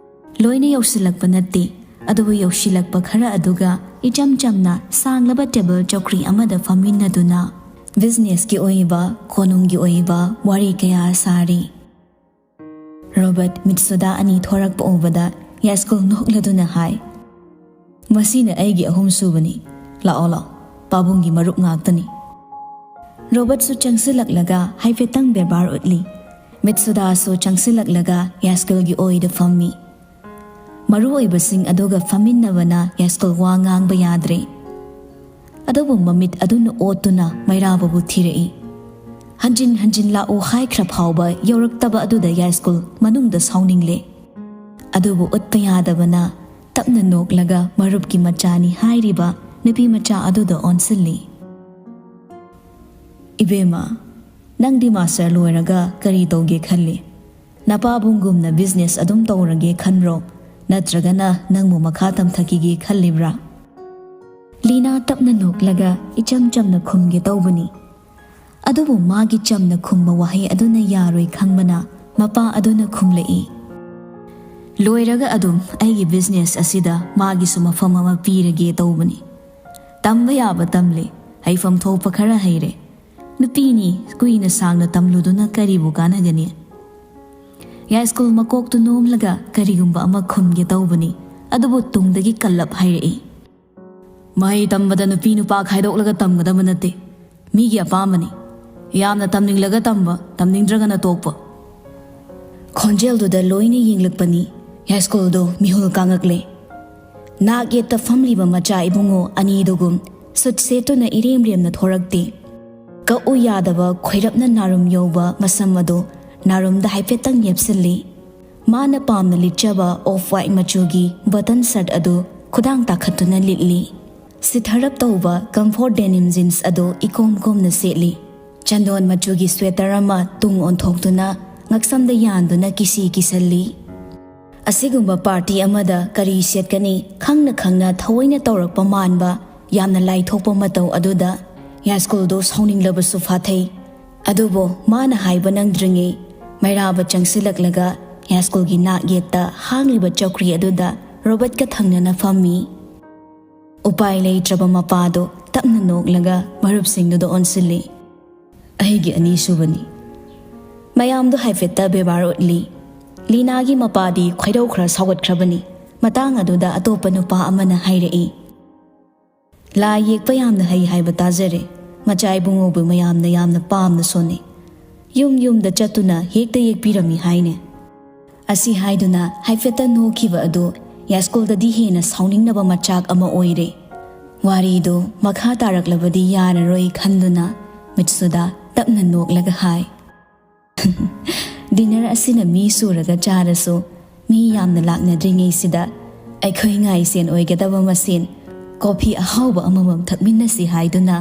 ꯂꯣꯏꯅ ꯌꯧꯁꯤꯜꯂꯛꯄ ꯅꯠꯇꯦ, ꯑꯗꯨꯕꯨ ꯌꯧꯁꯤꯜꯂꯛꯄ ꯈꯔ ꯑꯗꯨꯒ ꯏꯆꯝ ꯆꯝꯅ ꯁꯥꯡꯂꯕ ꯇꯦꯕꯜ ꯆꯧꯀ꯭ꯔꯤ ꯑꯃꯗ ꯐꯝꯃꯤꯟꯅꯗꯨꯅ ꯕꯤꯖꯤꯅꯦꯁꯀꯤ ꯑꯣꯏꯕ, ꯀꯣꯅꯨꯡꯒꯤ ꯑꯣꯏꯕ ꯋꯥꯔꯤ ꯀꯌꯥ ꯁꯥꯔꯤ꯫ ꯔꯣꯕꯔꯠ ꯃꯤꯠꯁꯨꯗꯥ ꯑꯅꯤ ꯊꯣꯔꯛꯄ ꯎꯕꯗ ꯌꯥꯏꯁ꯭ꯀꯨꯜ ꯅꯣꯛꯂꯗꯨꯅ ꯍꯥꯏ, "ꯃꯁꯤꯅ ꯑꯩꯒꯤ ꯑꯍꯨꯝꯁꯨꯕꯅꯤ꯫ ꯂꯥꯛꯑꯣ, ꯂꯥꯛꯑꯣ, ꯄꯥꯕꯨꯡꯒꯤ ꯃꯔꯨꯞ ꯉꯥꯛꯇꯅꯤ꯫" ꯔꯣꯕꯔꯠꯁꯨ ꯆꯪꯁꯤꯜꯂꯛꯂꯒ ꯍꯥꯏꯐꯦꯠꯇꯪ ꯕꯦꯕꯥꯔ ꯎꯠꯂꯤ꯫ ꯃꯤꯠꯁꯨꯗꯥꯁꯨ ꯆꯪꯁꯤꯜꯂꯛꯂꯒ ꯌꯥꯏꯁ꯭ꯀꯨꯜꯒꯤ ꯑꯣꯏꯗ ꯐꯝꯃꯤ꯫ ꯃꯔꯨ ꯑꯣꯏꯕꯁꯤꯡ ꯑꯗꯨꯒ ꯐꯝꯃꯤꯟꯅꯕꯅ ꯌꯥꯏꯁ꯭ꯀꯨꯜ ꯋꯥ ꯉꯥꯡꯕ ꯌꯥꯗ꯭ꯔꯦ꯫ ꯑꯗꯨꯕꯨ ꯃꯃꯤꯠ ꯑꯗꯨꯅ ꯑꯣꯠꯇꯨꯅ ꯃꯩꯔꯥꯕꯕꯨ ꯊꯤꯔꯛꯏ꯫ ꯍꯟꯖꯤꯟ ꯍꯟꯖꯤꯟ ꯂꯥꯛꯎ ꯍꯥꯏꯈ꯭ꯔ ꯐꯥꯎꯕ ꯌꯧꯔꯛꯇꯕ ꯑꯗꯨꯗ ꯌꯥꯏꯁ꯭ꯀꯨꯜ ꯃꯅꯨꯡꯗ ꯁꯥꯎꯅꯤꯡꯂꯦ꯫ ꯑꯗꯨꯕꯨ ꯎꯠꯄ ꯌꯥꯗꯕꯅ ꯇꯞꯅ ꯅꯣꯛꯂꯒ ꯃꯔꯨꯞꯀꯤ ꯃꯆꯥꯅꯤ ꯍꯥꯏꯔꯤꯕ ꯅꯨꯄꯤ ꯃꯆꯥ ꯑꯗꯨꯗ ꯑꯣꯟꯁꯤꯜꯂꯤ꯫ "ꯏꯕꯦꯝꯃ, ꯅꯪꯗꯤ ꯃꯥꯁꯇꯔ ꯂꯣꯏꯔꯒ ꯀꯔꯤ ꯇꯧꯒꯦ ꯈꯜꯂꯤ? ꯅꯄꯥꯕꯨꯡꯒꯨꯝꯅ ꯕꯤꯖꯤꯅꯦꯁ ꯑꯗꯨꯝ ꯇꯧꯔꯒꯦ ꯈꯟꯕ꯭ꯔꯣ? ꯅꯠꯇ꯭ꯔꯒꯅ ꯅꯪꯕꯨ ꯃꯈꯥ ꯇꯝꯊꯈꯤꯒꯦ ꯈꯜꯂꯤꯕ꯭ꯔꯥ?" ꯂꯤꯅꯥ ꯇꯞꯅ ꯅꯣꯛꯂꯒ ꯏꯆꯝ ꯆꯝꯅ ꯈꯨꯝꯒꯦ ꯇꯧꯕꯅꯤ꯫ ꯑꯗꯨꯕꯨ ꯃꯥꯒꯤ ꯆꯝꯅ ꯈꯨꯝꯕ ꯋꯥꯍꯩ ꯑꯗꯨꯅ ꯌꯥꯔꯣꯏ ꯈꯪꯕꯅ ꯃꯄꯥ ꯑꯗꯨꯅ ꯈꯨꯝꯂꯛꯏ, "ꯂꯣꯏꯔꯒ ꯑꯗꯨꯝ ꯑꯩꯒꯤ ꯕꯤꯖꯤꯅꯦꯁ ꯑꯁꯤꯗ ꯃꯥꯒꯤꯁꯨ ꯃꯐꯝ ꯑꯃ ꯄꯤꯔꯒꯦ ꯇꯧꯕꯅꯤ꯫ ꯇꯝꯕ ꯌꯥꯕ ꯇꯝꯂꯦ, ꯍꯩꯐꯝ ꯊꯣꯛꯄ ꯈꯔ ꯍꯩꯔꯦ꯫ ꯅꯨꯄꯤꯅꯤ, ꯀꯨꯏꯅ ꯁꯥꯡꯅ ꯇꯝꯂꯨꯗꯨꯅ ꯀꯔꯤꯕꯨ ꯀꯥꯟꯅꯒꯅꯤ?" ꯌꯥꯏꯁ꯭ꯀꯨꯜ ꯃꯀꯣꯛꯇꯨ ꯅꯣꯝꯂꯒ ꯀꯔꯤꯒꯨꯝꯕ ꯑꯃ ꯈꯨꯝꯒꯦ ꯇꯧꯕꯅꯤ, ꯑꯗꯨꯕꯨ ꯇꯨꯡꯗꯒꯤ ꯀꯜꯂꯞ ꯍꯥꯏꯔꯛꯏ, "ꯃꯍꯩ ꯇꯝꯕꯗ ꯅꯨꯄꯤ ꯅꯨꯄꯥ ꯈꯥꯏꯗꯣꯛꯂꯒ ꯇꯝꯒꯗꯕ ꯅꯠꯇꯦ꯫ ꯃꯤꯒꯤ ꯑꯄꯥꯝꯕꯅꯤ꯫ ꯌꯥꯝꯅ ꯇꯝꯅꯤꯡꯂꯒ ꯇꯝꯕ, ꯇꯝꯅꯤꯡꯗ꯭ꯔꯒꯅ ꯇꯣꯛꯄ꯫" ꯈꯣꯟꯖꯦꯜꯗꯨꯗ ꯂꯣꯏꯅ ꯌꯦꯡꯂꯛꯄꯅꯤ꯫ ꯌꯥꯏꯁ꯭ꯀꯨꯜꯗꯣ ꯃꯤꯍꯨꯜ ꯀꯥꯡꯉꯛꯂꯦ꯫ ꯅꯥꯛ ꯌꯦꯠꯇ ꯐꯝꯂꯤꯕ ꯃꯆꯥ ꯏꯕꯨꯡꯉꯣ ꯑꯅꯤꯗꯨꯒꯨꯝ ꯁꯨꯠ ꯁꯦꯠꯇꯨꯅ ꯏꯔꯦꯝ ꯔꯦꯝꯅ ꯊꯣꯔꯛꯇꯦ꯫ ꯀꯛꯎ ꯌꯥꯗꯕ ꯈꯣꯏꯔꯞꯅ ꯅꯥꯔꯨꯝ ꯌꯧꯕ ꯃꯁꯝ ꯑꯗꯨ ꯅꯥꯔꯨꯝꯗ ꯍꯥꯏꯐꯦꯠꯇꯪ ꯌꯦꯞꯁꯤꯜꯂꯤ꯫ ꯃꯥꯅ ꯄꯥꯝꯅ ꯂꯤꯠꯆꯕ ꯑꯣꯐ ꯋꯥꯏꯠ ꯃꯆꯨꯒꯤ ꯕꯇꯟ ꯁꯔꯠ ꯑꯗꯨ ꯈꯨꯗꯥꯡ ꯇꯥꯈꯠꯇꯨꯅ ꯂꯤꯠꯂꯤ꯫ ꯁꯤꯊꯔꯞ ꯇꯧꯕ ꯀꯝꯐꯣꯔꯠ ꯗꯦꯅꯤꯝ ꯖꯤꯟꯁ ꯑꯗꯨ ꯏꯀꯣꯝ ꯀꯣꯝꯅ ꯁꯦꯠꯂꯤ꯫ ꯆꯟꯗꯣꯟ ꯃꯆꯨꯒꯤ ꯁ꯭ꯋꯦꯇꯔ ꯑꯃ ꯇꯨꯡ ꯑꯣꯟꯊꯣꯛꯇꯨꯅ ꯉꯛꯁꯝꯗ ꯌꯥꯟꯗꯨꯅ ꯀꯤꯁꯤ ꯀꯤꯁꯜꯂꯤ꯫ ꯑꯁꯤꯒꯨꯝꯕ ꯄꯥꯔꯇꯤ ꯑꯃꯗ ꯀꯔꯤ ꯁꯦꯠꯀꯅꯤ ꯈꯪꯅ ꯈꯪꯅ ꯊꯑꯣꯏꯅ ꯇꯧꯔꯛꯄ ꯃꯥꯟꯕ ꯌꯥꯝꯅ ꯂꯥꯏꯊꯣꯛꯄ ꯃꯇꯧ ꯑꯗꯨꯗ ꯌꯥꯏꯁ꯭ꯀꯨꯜꯗꯨ ꯁꯥꯎꯅꯤꯡꯂꯕꯁꯨ ꯐꯥꯊꯩ꯫ ꯑꯗꯨꯕꯨ ꯃꯥꯅ ꯍꯥꯏꯕ ꯅꯪꯗ꯭ꯔꯤꯉꯩ ꯃꯩꯔꯥꯕ ꯆꯪꯁꯤꯜꯂꯛꯂꯒ ꯌꯥꯏꯁ꯭ꯀꯨꯜꯒꯤ ꯅꯥꯛ ꯌꯦꯠꯇ ꯍꯥꯡꯂꯤꯕ ꯆꯧꯀ꯭ꯔꯤ ꯑꯗꯨꯗ ꯔꯣꯕꯔꯠꯀ ꯊꯪꯅꯅ ꯐꯝꯃꯤ꯫ ꯎꯄꯥꯏ ꯂꯩꯇ꯭ꯔꯕ ꯃꯄꯥꯗꯣ ꯇꯞꯅ ꯅꯣꯛꯂꯒ ꯃꯔꯨꯞꯁꯤꯡꯗꯨꯗ ꯑꯣꯟꯁꯤꯜꯂꯤ꯫ "ꯑꯩꯒꯤ ꯑꯅꯤꯁꯨꯕꯅꯤ꯫" ꯃꯌꯥꯝꯗꯣ ꯍꯥꯏꯐꯦꯠꯇ ꯕꯦꯕꯥꯔ ꯎꯠꯂꯤ꯫ ꯂꯤꯅꯥꯒꯤ ꯃꯄꯥꯗꯤ ꯈꯣꯏꯔꯧ ꯈꯔ ꯁꯥꯎꯒꯠꯈ꯭ꯔꯕꯅꯤ꯫ ꯃꯇꯥꯡ ꯑꯗꯨꯗ ꯑꯇꯣꯞꯄ ꯅꯨꯄꯥ ꯑꯃꯅ ꯍꯥꯏꯔꯛꯏ, "ꯂꯥꯏ ꯌꯦꯛꯄ ꯌꯥꯝꯅ ꯍꯩ ꯍꯥꯏꯕ ꯇꯥꯖꯔꯦ꯫ ꯃꯆꯥ ꯏꯕꯨꯡꯉꯣꯕꯨ ꯃꯌꯥꯝꯅ ꯌꯥꯝꯅ ꯄꯥꯝꯅ ꯁꯣꯟꯅꯩ꯫ ꯌꯨꯝ ꯌꯨꯝꯗ ꯆꯠꯇꯨꯅ ꯍꯦꯛꯇ ꯌꯦꯛꯄꯤꯔꯝꯃꯤ ꯍꯥꯏꯅꯦ꯫" ꯑꯁꯤ ꯍꯥꯏꯗꯨꯅ ꯍꯥꯏꯐꯦꯠꯇ ꯅꯣꯛꯈꯤꯕ ꯑꯗꯨ ꯌꯥꯏꯁ꯭ꯀꯨꯜꯗꯗꯤ ꯍꯦꯟꯅ ꯁꯥꯎꯅꯤꯡꯅꯕ ꯃꯆꯥꯛ ꯑꯃ ꯑꯣꯏꯔꯦ꯫ ꯋꯥꯔꯤꯗꯨ ꯃꯈꯥ ꯇꯥꯔꯛꯂꯕꯗꯤ ꯌꯥꯔꯔꯣꯏ ꯈꯟꯗꯨꯅ ꯃꯤꯠꯁꯨꯗꯥ ꯇꯞꯅ ꯅꯣꯛꯂꯒ ꯍꯥꯏ, "ꯗꯤꯅꯔ ꯑꯁꯤꯅ ꯃꯤ ꯁꯨꯔꯒ ꯆꯥꯔꯁꯨ, ꯃꯤ ꯌꯥꯝꯅ ꯂꯥꯛꯅꯗ꯭ꯔꯤꯉꯩꯁꯤꯗ ꯑꯩꯈꯣꯏ ꯉꯥꯏꯁꯦꯟ ꯑꯣꯏꯒꯗꯕ ꯃꯁꯦꯟ ꯀꯣꯐꯤ ꯑꯍꯥꯎꯕ ꯑꯃꯃꯝ ꯊꯛꯃꯤꯟꯅꯁꯤ ꯍꯥꯏꯗꯨꯅ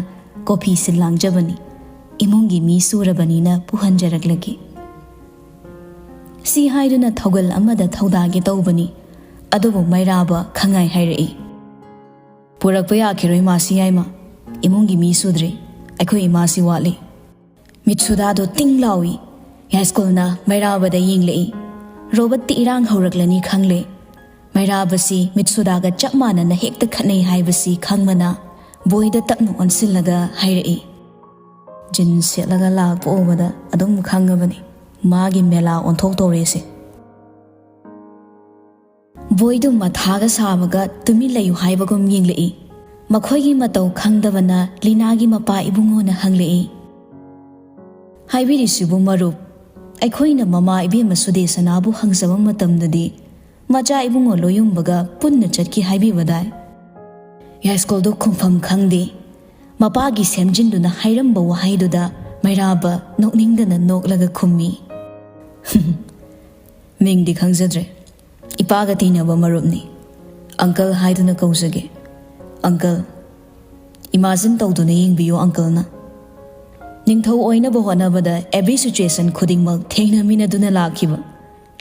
ꯀꯣꯐꯤ ꯁꯤꯜ ꯂꯥꯡꯖꯕꯅꯤ꯫ ꯏꯃꯨꯡꯒꯤ ꯃꯤ ꯁꯨꯔꯕꯅꯤꯅ ꯄꯨꯍꯟꯖꯔꯛꯂꯒꯦ꯫" ꯁꯤ ꯍꯥꯏꯗꯨꯅ ꯊꯧꯒꯜ ꯑꯃꯗ ꯊꯧꯗꯥꯒꯦ ꯇꯧꯕꯅꯤ꯫ ꯑꯗꯨꯕꯨ ꯃꯩꯔꯥꯕ ꯈꯪꯉꯥꯏ ꯍꯥꯏꯔꯛꯏ, "ꯄꯨꯔꯛꯄ ꯌꯥꯈꯤꯔꯣꯏ ꯃꯥꯁꯤ ꯌꯥꯏꯃ꯫ ꯏꯃꯨꯡꯒꯤ ꯃꯤ ꯁꯨꯗ꯭ꯔꯤ꯫ ꯑꯩꯈꯣꯏ ꯏꯃꯥꯁꯤ ꯋꯥꯠꯂꯤ꯫" ꯃꯤꯠꯁꯨꯗꯥꯗꯣ ꯇꯤꯡ ꯂꯥꯎꯏ꯫ ꯌꯥꯏꯁ꯭ꯀꯨꯜꯅ ꯃꯩꯔꯥꯕꯗ ꯌꯦꯡꯂꯛꯏ꯫ ꯔꯣꯕꯔꯠꯇꯤ ꯏꯔꯥꯡ ꯍꯧꯔꯛꯂꯅꯤ ꯈꯪꯂꯦ꯫ ꯃꯩꯔꯥꯕꯁꯤ ꯃꯤꯠꯁꯨꯗꯥꯒ ꯆꯞ ꯃꯥꯟꯅꯅ ꯍꯦꯛꯇ ꯈꯠꯅꯩ ꯍꯥꯏꯕꯁꯤ ꯈꯪꯕꯅ ꯕꯣꯏꯗ ꯇꯞꯅ ꯑꯣꯟꯁꯤꯜꯂꯒ ꯍꯥꯏꯔꯛꯏ, "ꯖꯤꯟꯁ ꯁꯦꯠꯂꯒ ꯂꯥꯛꯄ ꯎꯕꯗ ꯑꯗꯨꯝ ꯈꯪꯉꯕꯅꯤ ꯃꯥꯒꯤ ꯃꯦꯂꯥ ꯑꯣꯟꯊꯣꯛꯇꯧꯔꯦꯁꯦ꯫" ꯕꯣꯏꯗꯨ ꯃꯊꯥꯒ ꯁꯥꯕꯒ ꯇꯨꯃꯤꯟ ꯂꯩꯌꯨ ꯍꯥꯏꯕꯒꯨꯝ ꯌꯦꯡꯂꯛꯏ꯫ ꯃꯈꯣꯏꯒꯤ ꯃꯇꯧ ꯈꯪꯗꯕꯅ ꯂꯤꯅꯥꯒꯤ ꯃꯄꯥ ꯏꯕꯨꯡꯉꯣꯅ ꯍꯪꯂꯛꯏ, "ꯍꯥꯏꯕꯤꯔꯤꯁꯤꯕꯨ ꯃꯔꯨꯞ, ꯑꯩꯈꯣꯏꯅ ꯃꯃꯥ ꯏꯕꯦꯝꯃ ꯁꯨꯗꯦꯁꯅꯥꯕꯨ ꯍꯪꯖꯕ ꯃꯇꯝꯗꯗꯤ, "ꯃꯆꯥ ꯏꯕꯨꯡꯉꯣ ꯂꯣꯌꯨꯝꯕꯒ ꯄꯨꯟꯅ ꯆꯠꯈꯤ" ꯍꯥꯏꯕꯤꯕꯗꯥꯏ? ꯌꯥꯏꯁ꯭ꯀꯨꯜꯗꯨ ꯈꯨꯝꯐꯝ ꯈꯪꯗꯦ꯫ ꯃꯄꯥꯒꯤ ꯁꯦꯝꯖꯤꯟꯗꯨꯅ ꯍꯥꯏꯔꯝꯕ ꯋꯥꯍꯩꯗꯨꯗ ꯃꯩꯔꯥꯕ ꯅꯣꯛꯅꯤꯡꯗꯅ ꯅꯣꯛꯂꯒ ꯈꯨꯝꯃꯤ, "ꯃꯤꯡꯗꯤ ꯈꯪꯖꯗ꯭ꯔꯦ꯫ ꯏꯄꯥꯒ ꯇꯤꯟꯅꯕ ꯃꯔꯨꯞꯅꯤ꯫ ꯑꯪꯀꯜ ꯍꯥꯏꯗꯨꯅ ꯀꯧꯖꯒꯦ꯫ ꯑꯪꯀꯜ, ꯏꯃꯥꯖꯤꯟ ꯇꯧꯗꯨꯅ ꯌꯦꯡꯕꯤꯌꯨ ꯑꯪꯀꯜꯅ꯫ ꯅꯤꯡꯊꯧ ꯑꯣꯏꯅꯕ ꯍꯣꯠꯅꯕꯗ every situation ꯈꯨꯗꯤꯡꯃꯛ ꯊꯦꯡꯅꯃꯤꯟꯅꯗꯨꯅ ꯂꯥꯛꯈꯤꯕ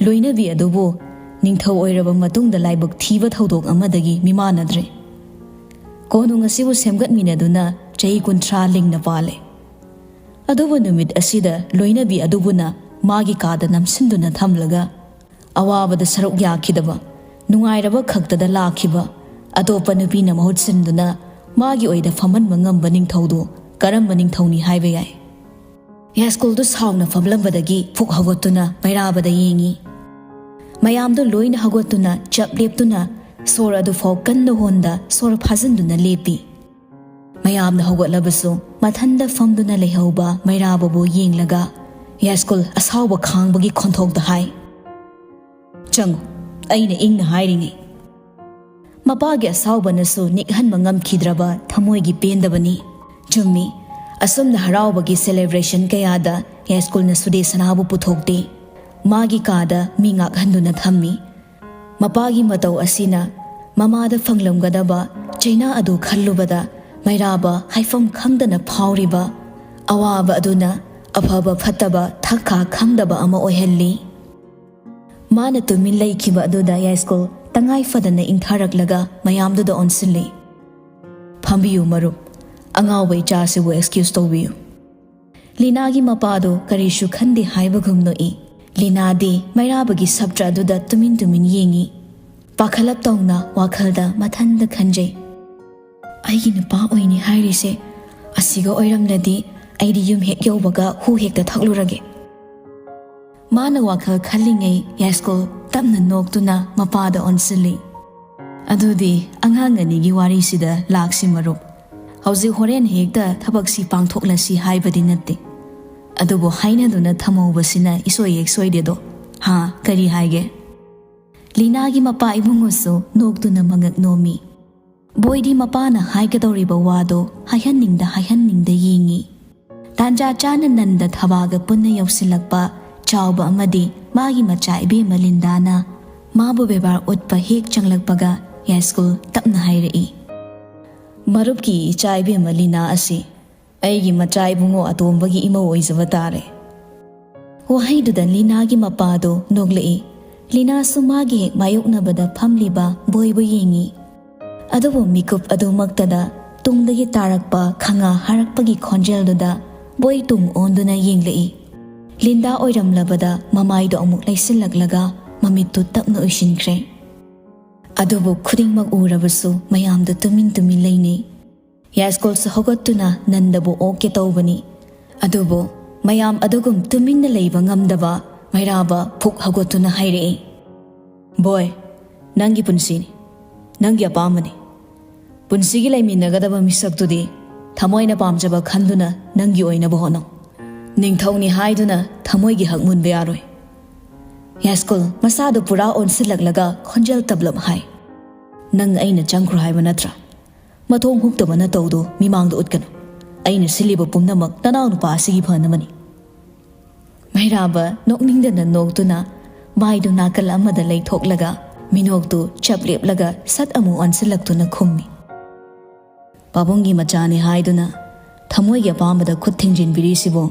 ꯂꯣꯏꯅꯕꯤ ꯑꯗꯨꯕꯨ ꯅꯤꯡꯊꯧ ꯑꯣꯏꯔꯕ ꯃꯇꯨꯡꯗ ꯂꯥꯏꯕꯛ ꯊꯤꯕ ꯊꯧꯗꯣꯛ ꯑꯃꯗꯒꯤ ꯃꯤꯃꯥꯟꯅꯗ꯭ꯔꯦ꯫ ꯀꯣꯅꯨꯡ ꯑꯁꯤꯕꯨ ꯁꯦꯝꯒꯠꯃꯤꯟꯅꯗꯨꯅ ꯆꯍꯤ ꯀꯨꯟꯊ꯭ꯔꯥ ꯂꯤꯡꯅ ꯄꯥꯜꯂꯦ꯫ ꯑꯗꯨꯕꯨ ꯅꯨꯃꯤꯠ ꯑꯁꯤꯗ ꯂꯣꯏꯅꯕꯤ ꯑꯗꯨꯕꯨꯅ ꯃꯥꯒꯤ ꯀꯥꯗ ꯅꯝꯁꯤꯟꯗꯨꯅ ꯊꯝꯂꯒ, ꯑꯋꯥꯕꯗ ꯁꯔꯨꯛ ꯌꯥꯈꯤꯗꯕ, ꯅꯨꯡꯉꯥꯏꯔꯕ ꯈꯛꯇꯗ ꯂꯥꯛꯈꯤꯕ ꯑꯇꯣꯞꯄ ꯅꯨꯄꯤꯅ ꯃꯍꯨꯠ ꯁꯤꯟꯗꯨꯅ ꯃꯥꯒꯤ ꯑꯣꯏꯗ ꯐꯝꯍꯟꯕ ꯉꯝꯕ ꯅꯤꯡꯊꯧꯗꯨ ꯀꯔꯝꯕ ꯅꯤꯡꯊꯧꯅꯤ ꯍꯥꯏꯕ ꯌꯥꯏ?" ꯌꯥꯏꯁ꯭ꯀꯨꯜꯗꯨ ꯁꯥꯎꯅ ꯐꯝꯂꯝꯕꯗꯒꯤ ꯐꯨꯛ ꯍꯧꯒꯠꯇꯨꯅ ꯃꯩꯔꯥꯕꯗ ꯌꯦꯡꯉꯤ꯫ ꯃꯌꯥꯝꯗꯨ ꯂꯣꯏꯅ ꯍꯧꯒꯠꯇꯨꯅ ꯆꯞ ꯂꯦꯞꯇꯨꯅ ꯁꯣꯔ ꯑꯗꯨꯐꯥꯎ ꯀꯟꯅ ꯍꯣꯟꯗ ꯁꯣꯔ ꯐꯥꯖꯤꯟꯗꯨꯅ ꯂꯦꯞꯄꯤ꯫ ꯃꯌꯥꯝꯅ ꯍꯧꯒꯠꯂꯕꯁꯨ ꯃꯊꯟꯗ ꯐꯝꯗꯨꯅ ꯂꯩꯍꯧꯕ ꯃꯩꯔꯥꯕꯕꯨ ꯌꯦꯡꯂꯒ ꯌꯥꯏꯁ꯭ꯀꯨꯜ ꯑꯁꯥꯎꯕ ꯈꯥꯡꯕꯒꯤ ꯈꯣꯟꯊꯣꯛꯇ ꯍꯥꯏ, "ꯆꯪꯉꯨ, ꯑꯩꯅ ꯏꯪꯅ ꯍꯥꯏꯔꯤꯉꯩ"꯫ ꯃꯄꯥꯒꯤ ꯑꯁꯥꯎꯕꯅꯁꯨ ꯅꯤꯛꯍꯟꯕ ꯉꯝꯈꯤꯗ꯭ꯔꯕ ꯊꯃꯣꯏꯒꯤ ꯄꯦꯟꯗꯕꯅꯤ꯫ ꯆꯨꯝꯃꯤ, ꯑꯁꯨꯝꯅ ꯍꯔꯥꯎꯕꯒꯤ celebration ꯀꯌꯥꯗ ꯌꯥꯏꯁ꯭ꯀꯨꯜꯅ ꯁꯨꯗꯦꯁꯅꯥꯕꯨ ꯄꯨꯊꯣꯛꯇꯦ꯫ ꯃꯥꯒꯤ ꯀꯥꯗ ꯃꯤ ꯉꯥꯛꯍꯟꯗꯨꯅ ꯊꯝꯃꯤ꯫ ꯃꯄꯥꯒꯤ ꯃꯇꯧ ꯑꯁꯤꯅ ꯃꯃꯥꯗ ꯐꯪꯂꯝꯒꯗꯕ ꯆꯩꯅꯥ ꯑꯗꯨ ꯈꯜꯂꯨꯕꯗ ꯃꯩꯔꯥꯕ ꯍꯥꯏꯐꯝ ꯈꯪꯗꯅ ꯐꯥꯎꯔꯤꯕ ꯑꯋꯥꯕ ꯑꯗꯨꯅ ꯑꯐꯕ ꯐꯠꯇꯕ ꯊꯛ ꯈꯥ ꯈꯪꯗꯕ ꯑꯃ ꯑꯣꯏꯍꯜꯂꯤ꯫ ꯃꯥꯅ ꯇꯨꯃꯤꯟ ꯂꯩꯈꯤꯕ ꯑꯗꯨꯗ ꯌꯥꯏꯁ꯭ꯀꯨꯜ ꯇꯉꯥꯏ ꯐꯗꯅ ꯏꯪꯊꯔꯛꯂꯒ ꯃꯌꯥꯝꯗꯨꯗ ꯑꯣꯟꯁꯤꯜꯂꯤ꯫ "ꯐꯝꯕꯤꯌꯨ ꯃꯔꯨꯞ, ꯑꯉꯥꯎꯕ ꯏꯆꯥꯁꯤꯕꯨ excuse ꯇꯧꯕꯤꯌꯨ"꯫ ꯂꯤꯅꯥꯒꯤ ꯃꯄꯥꯗꯨ ꯀꯔꯤꯁꯨ ꯈꯟꯗꯦ ꯍꯥꯏꯕꯒꯨꯝ ꯅꯣꯛꯏ꯫ ꯂꯤꯅꯥꯗꯤ ꯃꯩꯔꯥꯕꯒꯤ ꯁꯞꯇ꯭ꯔ ꯑꯗꯨꯗ ꯇꯨꯃꯤꯟ ꯇꯨꯃꯤꯟ ꯌꯦꯡꯏ꯫ ꯄꯥꯈꯠꯂꯞ ꯇꯧꯅ ꯋꯥꯈꯜꯗ ꯃꯊꯟꯗ ꯈꯟꯖꯩ, "ꯑꯩꯒꯤ ꯅꯨꯄꯥ ꯑꯣꯏꯅꯤ ꯍꯥꯏꯔꯤꯁꯦ ꯑꯁꯤꯒ ꯑꯣꯏꯔꯝꯂꯗꯤ ꯑꯩꯗꯤ ꯌꯨꯝ ꯍꯦꯛ ꯌꯧꯕꯒ ꯍꯨ ꯍꯦꯛꯇ ꯊꯛꯂꯨꯔꯒꯦ"꯫ ꯃꯥꯅ ꯋꯥꯈꯜ ꯈꯜꯂꯤꯉꯩ ꯌꯥꯏꯁ꯭ꯀꯨꯜ ꯇꯞꯅ ꯅꯣꯛꯇꯨꯅ ꯃꯄꯥꯗ ꯑꯣꯟꯁꯤꯜꯂꯤ꯫ "ꯑꯗꯨꯗꯤ ꯑꯉꯥꯡ ꯑꯅꯤꯒꯤ ꯋꯥꯔꯤꯁꯤꯗ ꯂꯥꯛꯁꯤ ꯃꯔꯨꯞ꯫ ꯍꯧꯖꯤꯛ ꯍꯣꯔꯦꯟ ꯍꯦꯛꯇ ꯊꯕꯛꯁꯤ ꯄꯥꯡꯊꯣꯛꯂꯁꯤ ꯍꯥꯏꯕꯗꯤ ꯅꯠꯇꯦ꯫ ꯑꯗꯨꯕꯨ ꯍꯥꯏꯅꯗꯨꯅ ꯊꯝꯍꯧꯕꯁꯤꯅ ꯏꯁꯣꯏ ꯍꯦꯛ ꯁꯣꯏꯗꯦꯗꯣ꯫ ꯍꯥ, ꯀꯔꯤ ꯍꯥꯏꯒꯦ? ꯂꯤꯅꯥꯒꯤ ꯃꯄꯥ ꯏꯕꯨꯡꯉꯣꯁꯨ ꯅꯣꯛꯇꯨꯅ ꯃꯉꯛ ꯅꯣꯝꯃꯤ꯫ ꯕꯣꯏꯗꯤ ꯃꯄꯥꯅ ꯍꯥꯏꯒꯗꯧꯔꯤꯕ ꯋꯥꯗꯣ ꯍꯥꯏꯍꯟꯅꯤꯡꯗ ꯍꯥꯏꯍꯟꯅꯤꯡꯗ ꯌꯦꯡꯉꯤ꯫ ꯇꯥꯟꯖꯥ ꯆꯥꯅ ꯅꯟꯗ ꯊꯕꯥꯒ ꯄꯨꯟꯅ ꯌꯧꯁꯤꯜꯂꯛꯄ ꯆꯥꯎꯕ ꯑꯃꯗꯤ ꯃꯥꯒꯤ ꯃꯆꯥ ꯏꯕꯦꯝꯃ ꯂꯤꯟꯗꯥꯅ ꯃꯥꯕꯨ ꯕꯦꯕꯥꯔ ꯎꯠꯄ ꯍꯦꯛ ꯆꯪꯂꯛꯄꯒ ꯌꯥꯏꯁ꯭ꯀꯨꯜ ꯇꯞꯅ ꯍꯥꯏꯔꯛꯏ, "ꯃꯔꯨꯞꯀꯤ ꯏꯆꯥ ꯏꯕꯦꯝꯃ ꯂꯤꯅꯥ ꯑꯁꯤ ꯑꯩꯒꯤ ꯃꯆꯥ ꯏꯕꯨꯡꯉꯣ ꯑꯇꯣꯝꯕꯒꯤ ꯏꯃꯧ ꯑꯣꯏꯖꯕ ꯇꯥꯔꯦ"꯫ ꯋꯥꯍꯩꯗꯨꯗ ꯂꯤꯅꯥꯒꯤ ꯃꯄꯥꯗꯣ ꯅꯣꯛꯂꯛꯏ꯫ ꯂꯤꯅꯥꯁꯨ ꯃꯥꯒꯤ ꯍꯦꯛ ꯃꯥꯌꯣꯛꯅꯕꯗ ꯐꯝꯂꯤꯕ ꯕꯣꯏꯕꯨ ꯌꯦꯡꯉꯤ꯫ ꯑꯗꯨꯕꯨ ꯃꯤꯀꯨꯞ ꯑꯗꯨꯃꯛꯇꯗ ꯇꯨꯡꯗꯒꯤ ꯇꯥꯔꯛꯄ ꯈꯪꯉꯥ ꯍꯥꯔꯛꯄꯒꯤ ꯈꯣꯟꯖꯦꯜꯗꯨꯗ ꯕꯣꯏ ꯇꯨꯡ ꯑꯣꯟꯗꯨꯅ ꯌꯦꯡꯂꯛꯏ꯫ ꯂꯤꯟꯗꯥ ꯑꯣꯏꯔꯝꯂꯕꯗ ꯃꯃꯥꯏꯗꯣ ꯑꯃꯨꯛ ꯂꯩꯁꯤꯜꯂꯛꯂꯒ ꯃꯃꯤꯠꯇꯨ ꯇꯞꯅ ꯎꯏꯁꯤꯟꯈ꯭ꯔꯦ꯫ ꯑꯗꯨꯕꯨ ꯈꯨꯗꯤꯡꯃꯛ ꯎꯔꯕꯁꯨ ꯃꯌꯥꯝꯗꯨ ꯇꯨꯃꯤꯟ ꯇꯨꯃꯤꯟ ꯂꯩꯅꯩ꯫ ꯌꯥꯏꯁ꯭ꯀꯨꯜꯁꯨ ꯍꯧꯒꯠꯇꯨꯅ ꯅꯟꯗꯕꯨ ꯑꯣꯛꯀꯦ ꯇꯧꯕꯅꯤ꯫ ꯑꯗꯨꯕꯨ ꯃꯌꯥꯝ ꯑꯗꯨꯒꯨꯝ ꯇꯨꯃꯤꯟꯅ ꯂꯩꯕ ꯉꯝꯗꯕ ꯃꯩꯔꯥꯕ ꯐꯨꯛ ꯍꯧꯒꯠꯇꯨꯅ ꯍꯥꯏꯔꯛꯏ, "ꯕꯣꯏ, ꯅꯪꯒꯤ ꯄꯨꯟꯁꯤꯅꯤ, ꯅꯪꯒꯤ ꯑꯄꯥꯝꯕꯅꯤ꯫ ꯄꯨꯟꯁꯤꯒꯤ ꯂꯩꯃꯤꯟꯅꯒꯗꯕ ꯃꯤꯁꯛꯇꯨꯗꯤ ꯊꯃꯣꯏꯅ ꯄꯥꯝꯖꯕ ꯈꯟꯗꯨꯅ ꯅꯪꯒꯤ ꯑꯣꯏꯅꯕ ꯍꯣꯠꯅꯧ꯫ ꯅꯤꯡꯊꯧꯅꯤ ꯍꯥꯏꯗꯨꯅ ꯊꯃꯣꯏꯒꯤ ꯍꯛ ꯃꯨꯟꯕ ꯌꯥꯔꯣꯏ"꯫ ꯌꯥꯏꯁ꯭ꯀꯨꯜ ꯃꯁꯥꯗꯨ ꯄꯨꯔꯥ ꯑꯣꯟꯁꯤꯜꯂꯛꯂꯒ ꯈꯣꯟꯖꯦꯜ ꯇꯞꯂꯞ ꯍꯥꯏ, "ꯅꯪ ꯑꯩꯅ ꯆꯪꯈ꯭ꯔꯣ ꯍꯥꯏꯕ ꯅꯠꯇ꯭ꯔꯥ? ꯃꯊꯣꯡ ꯍꯨꯛꯇꯕ ꯅꯇꯧꯗꯨ ꯃꯤꯃꯥꯡꯗ ꯎꯠꯀꯅꯨ꯫ ꯑꯩꯅ ꯁꯤꯜꯂꯤꯕ ꯄꯨꯝꯅꯃꯛ ꯅꯅꯥꯎꯅꯨꯄꯥ ꯑꯁꯤꯒꯤ ꯐꯅꯕꯅꯤ"꯫ ꯃꯩꯔꯥꯕ ꯅꯣꯛꯅꯤꯡꯗꯅ ꯅꯣꯛꯇꯨꯅ ꯃꯥꯏꯗꯨ ꯅꯥꯀꯜ ꯑꯃꯗ ꯂꯩꯊꯣꯛꯂꯒ ꯃꯤꯅꯣꯛꯇꯨ ꯆꯞ ꯂꯦꯞꯂꯒ ꯁꯠ ꯑꯃꯨꯛ ꯑꯣꯟꯁꯤꯜꯂꯛꯇꯨꯅ ꯈꯨꯝꯃꯤ, "ꯄꯥꯕꯨꯡꯒꯤ ꯃꯆꯥꯅꯤ ꯍꯥꯏꯗꯨꯅ ꯊꯃꯣꯏꯒꯤ ꯑꯄꯥꯝꯕꯗ ꯈꯨꯠ ꯊꯤꯡꯖꯤꯟꯕꯤꯔꯤꯁꯤꯕꯨ?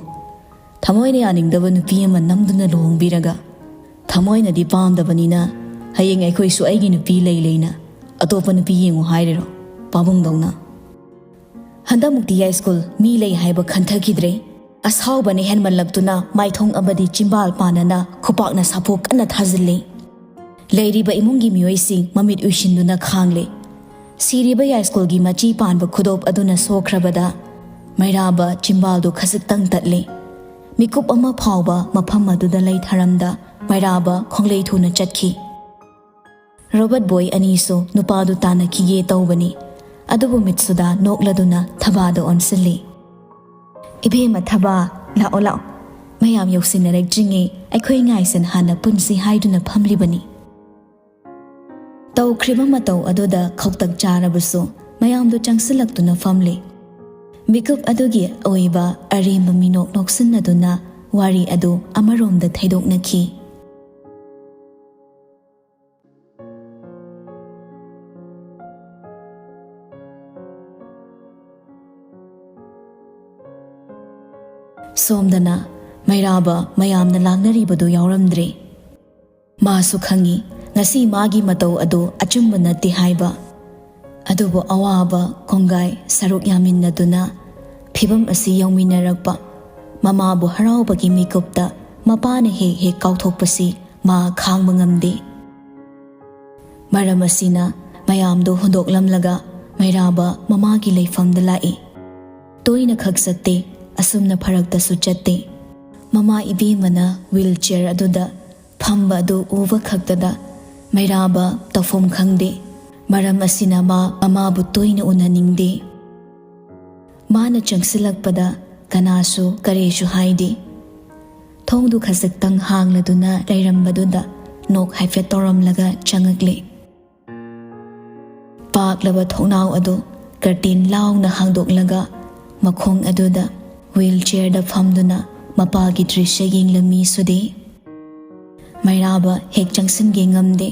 ꯊꯃꯣꯏꯅ ꯌꯥꯅꯤꯡꯗꯕ ꯅꯨꯄꯤ ꯑꯃ ꯅꯝꯗꯨꯅ ꯂꯨꯍꯣꯡꯕꯤꯔꯒ ꯊꯃꯣꯏꯅꯗꯤ ꯄꯥꯝꯗꯕꯅꯤꯅ ꯍꯌꯦꯡ ꯑꯩꯈꯣꯏꯁꯨ ꯑꯩꯒꯤ ꯅꯨꯄꯤ ꯂꯩ ꯂꯩꯅ ꯑꯇꯣꯞꯄ ꯅꯨꯄꯤ ꯌꯦꯡꯉꯨ ꯍꯥꯏꯔꯤꯔꯣ ꯄꯥꯕꯨꯡꯗꯧꯅ?" ꯍꯟꯗꯛꯃꯨꯛꯇꯤ ꯌꯥꯏꯁ꯭ꯀꯨꯜ ꯃꯤ ꯂꯩ ꯍꯥꯏꯕ ꯈꯟꯊꯈꯤꯗ꯭ꯔꯦ꯫ ꯑꯁꯥꯎꯕꯅ ꯍꯦꯟꯃꯜꯂꯛꯇꯨꯅ ꯃꯥꯏꯊꯣꯡ ꯑꯃꯗꯤ ꯆꯤꯝꯕꯥꯜ ꯄꯥꯟꯅꯅ ꯈꯨꯄꯥꯛꯅ ꯁꯥꯐꯨ ꯀꯟꯅ ꯊꯥꯖꯤꯜꯂꯤ꯫ ꯂꯩꯔꯤꯕ ꯏꯃꯨꯡꯒꯤ ꯃꯤꯑꯣꯏꯁꯤꯡ ꯃꯃꯤꯠ ꯎꯏꯁꯤꯟꯗꯨꯅ ꯈꯥꯡꯂꯦ꯫ ꯁꯤꯔꯤꯕ ꯌꯥꯏꯁ꯭ꯀꯨꯜꯒꯤ ꯃꯆꯤ ꯄꯥꯟꯕ ꯈꯨꯗꯣꯞ ꯑꯗꯨꯅ ꯁꯣꯛꯈ꯭ꯔꯕꯗ ꯃꯩꯔꯥꯕ ꯆꯤꯝꯕꯥꯜꯗꯨ ꯈꯖꯤꯛꯇꯪ ꯇꯠꯂꯦ꯫ ꯃꯤꯀꯨꯞ ꯑꯃ ꯐꯥꯎꯕ ꯃꯐꯝ ꯑꯗꯨꯗ ꯂꯩꯊꯔꯝꯗ ꯃꯩꯔꯥꯕ ꯈꯣꯡꯂꯩ ꯊꯨꯅ ꯆꯠꯈꯤ꯫ ꯔꯣꯕꯔꯠ ꯕꯣꯏ ꯑꯅꯤꯁꯨ ꯅꯨꯄꯥꯗꯨ ꯇꯥꯟꯅꯈꯤꯒꯦ ꯇꯧꯕꯅꯤ, ꯑꯗꯨꯕꯨ ꯃꯤꯠꯁꯨꯗꯥ ꯅꯣꯛꯂꯗꯨꯅ ꯊꯕꯥꯗ ꯑꯣꯟꯁꯤꯜꯂꯤ꯫ "ꯏꯕꯦꯝꯃ ꯊꯕꯥ, "ꯂꯥꯛꯑꯣ, ꯂꯥꯛꯑꯣ꯫ ꯃꯌꯥꯝ ꯌꯧꯁꯤꯟꯅꯔꯛꯇ꯭ꯔꯤꯉꯩ ꯑꯩꯈꯣꯏ ꯉꯥꯏꯁꯟ ꯍꯥꯟꯅ ꯄꯨꯟꯁꯤ" ꯍꯥꯏꯗꯨꯅ ꯐꯝꯂꯤꯕꯅꯤ꯫ ꯇꯧꯈ꯭ꯔꯤꯕ ꯃꯇꯧ ꯑꯗꯨꯗ ꯈꯧꯇꯛ ꯆꯥꯔꯕꯁꯨ ꯃꯌꯥꯝꯗꯨ ꯆꯪꯁꯤꯜꯂꯛꯇꯨꯅ ꯐꯝꯂꯤ꯫ ꯃꯤꯀꯨꯞ ꯑꯗꯨꯒꯤ ꯑꯣꯏꯕ ꯑꯔꯦꯝꯕ ꯃꯤꯅꯣꯛ ꯅꯣꯛꯁꯤꯟꯅꯗꯨꯅ ꯋꯥꯔꯤ ꯑꯗꯨ ꯑꯃꯔꯣꯝꯗ ꯊꯩꯗꯣꯛꯅꯈꯤ꯫ ꯁꯣꯝꯗꯅ ꯃꯩꯔꯥꯕ ꯃꯌꯥꯝꯅ ꯂꯥꯡꯅꯔꯤꯕꯗꯨ ꯌꯥꯎꯔꯝꯗ꯭ꯔꯦ꯫ ꯃꯥꯁꯨ ꯈꯪꯏ, ꯉꯁꯤ ꯃꯥꯒꯤ ꯃꯇꯧ ꯑꯗꯨ ꯑꯆꯨꯝꯕ ꯅꯠꯇꯦ ꯍꯥꯏꯕ꯫ ꯑꯗꯨꯕꯨ ꯑꯋꯥꯕ ꯀꯣꯡꯒꯥꯏ ꯁꯔꯨꯛ ꯌꯥꯃꯤꯟꯅꯗꯨꯅ ꯐꯤꯚꯝ ꯑꯁꯤ ꯌꯧꯃꯤꯟꯅꯔꯛꯄ ꯃꯃꯥꯕꯨ ꯍꯔꯥꯎꯕꯒꯤ ꯃꯤꯀꯨꯞꯇ ꯃꯄꯥꯅ ꯍꯦꯛ ꯍꯦꯛ ꯀꯥꯎꯊꯣꯛꯄꯁꯤ ꯃꯥ ꯈꯥꯡꯕ ꯉꯝꯗꯦ꯫ ꯃꯔꯝ ꯑꯁꯤꯅ ꯃꯌꯥꯝꯗꯨ ꯍꯨꯟꯗꯣꯛꯂꯝꯂꯒ ꯃꯩꯔꯥꯕ ꯃꯃꯥꯒꯤ ꯂꯩꯐꯝꯗ ꯂꯥꯛꯏ꯫ ꯇꯣꯏꯅ ꯈꯛ ꯆꯠꯇꯦ, ꯑꯁꯨꯝꯅ ꯐꯔꯛꯇꯁꯨ ꯆꯠꯇꯦ꯫ ꯃꯃꯥ ꯏꯕꯦꯝꯃꯅ ꯋꯤꯜ ꯆꯤꯌꯔ ꯑꯗꯨꯗ ꯐꯝꯕ ꯑꯗꯨ ꯎꯕ ꯈꯛꯇꯗ ꯃꯩꯔꯥꯕ ꯇꯧꯐꯝ ꯈꯪꯗꯦ꯫ ꯃꯔꯝ ꯑꯁꯤꯅ ꯃꯥ ꯃꯃꯥꯕꯨ ꯇꯣꯏꯅ ꯎꯅꯅꯤꯡꯗꯦ꯫ ꯃꯥꯅ ꯆꯪꯁꯤꯜꯂꯛꯄꯗ ꯀꯅꯥꯁꯨ ꯀꯔꯤꯁꯨ ꯍꯥꯏꯗꯦ꯫ ꯊꯣꯡꯗꯨ ꯈꯖꯤꯛꯇꯪ ꯍꯥꯡꯂꯗꯨꯅ ꯂꯩꯔꯝꯕꯗꯨꯗ ꯅꯣꯛ ꯍꯥꯏꯐꯦꯠ ꯇꯧꯔꯝꯂꯒ ꯆꯪꯉꯛꯂꯦ꯫ ꯄꯥꯛꯂꯕ ꯊꯣꯡꯅꯥꯎ ꯑꯗꯨ ꯀꯔꯇꯦꯟ ꯂꯥꯎꯅ ꯍꯥꯡꯗꯣꯛꯂꯒ ꯃꯈꯣꯡ ꯑꯗꯨꯗ ꯋꯤꯜ ꯆꯤꯌꯔꯗ ꯐꯝꯗꯨꯅ ꯃꯄꯥꯒꯤ ꯗ꯭ꯔꯤꯁ꯭ꯌ ꯌꯦꯡꯂꯝꯃꯤ ꯁꯨꯗꯤ꯫ ꯃꯩꯔꯥꯕ ꯍꯦꯛ ꯆꯪꯁꯤꯟꯒꯦ ꯉꯝꯗꯦ꯫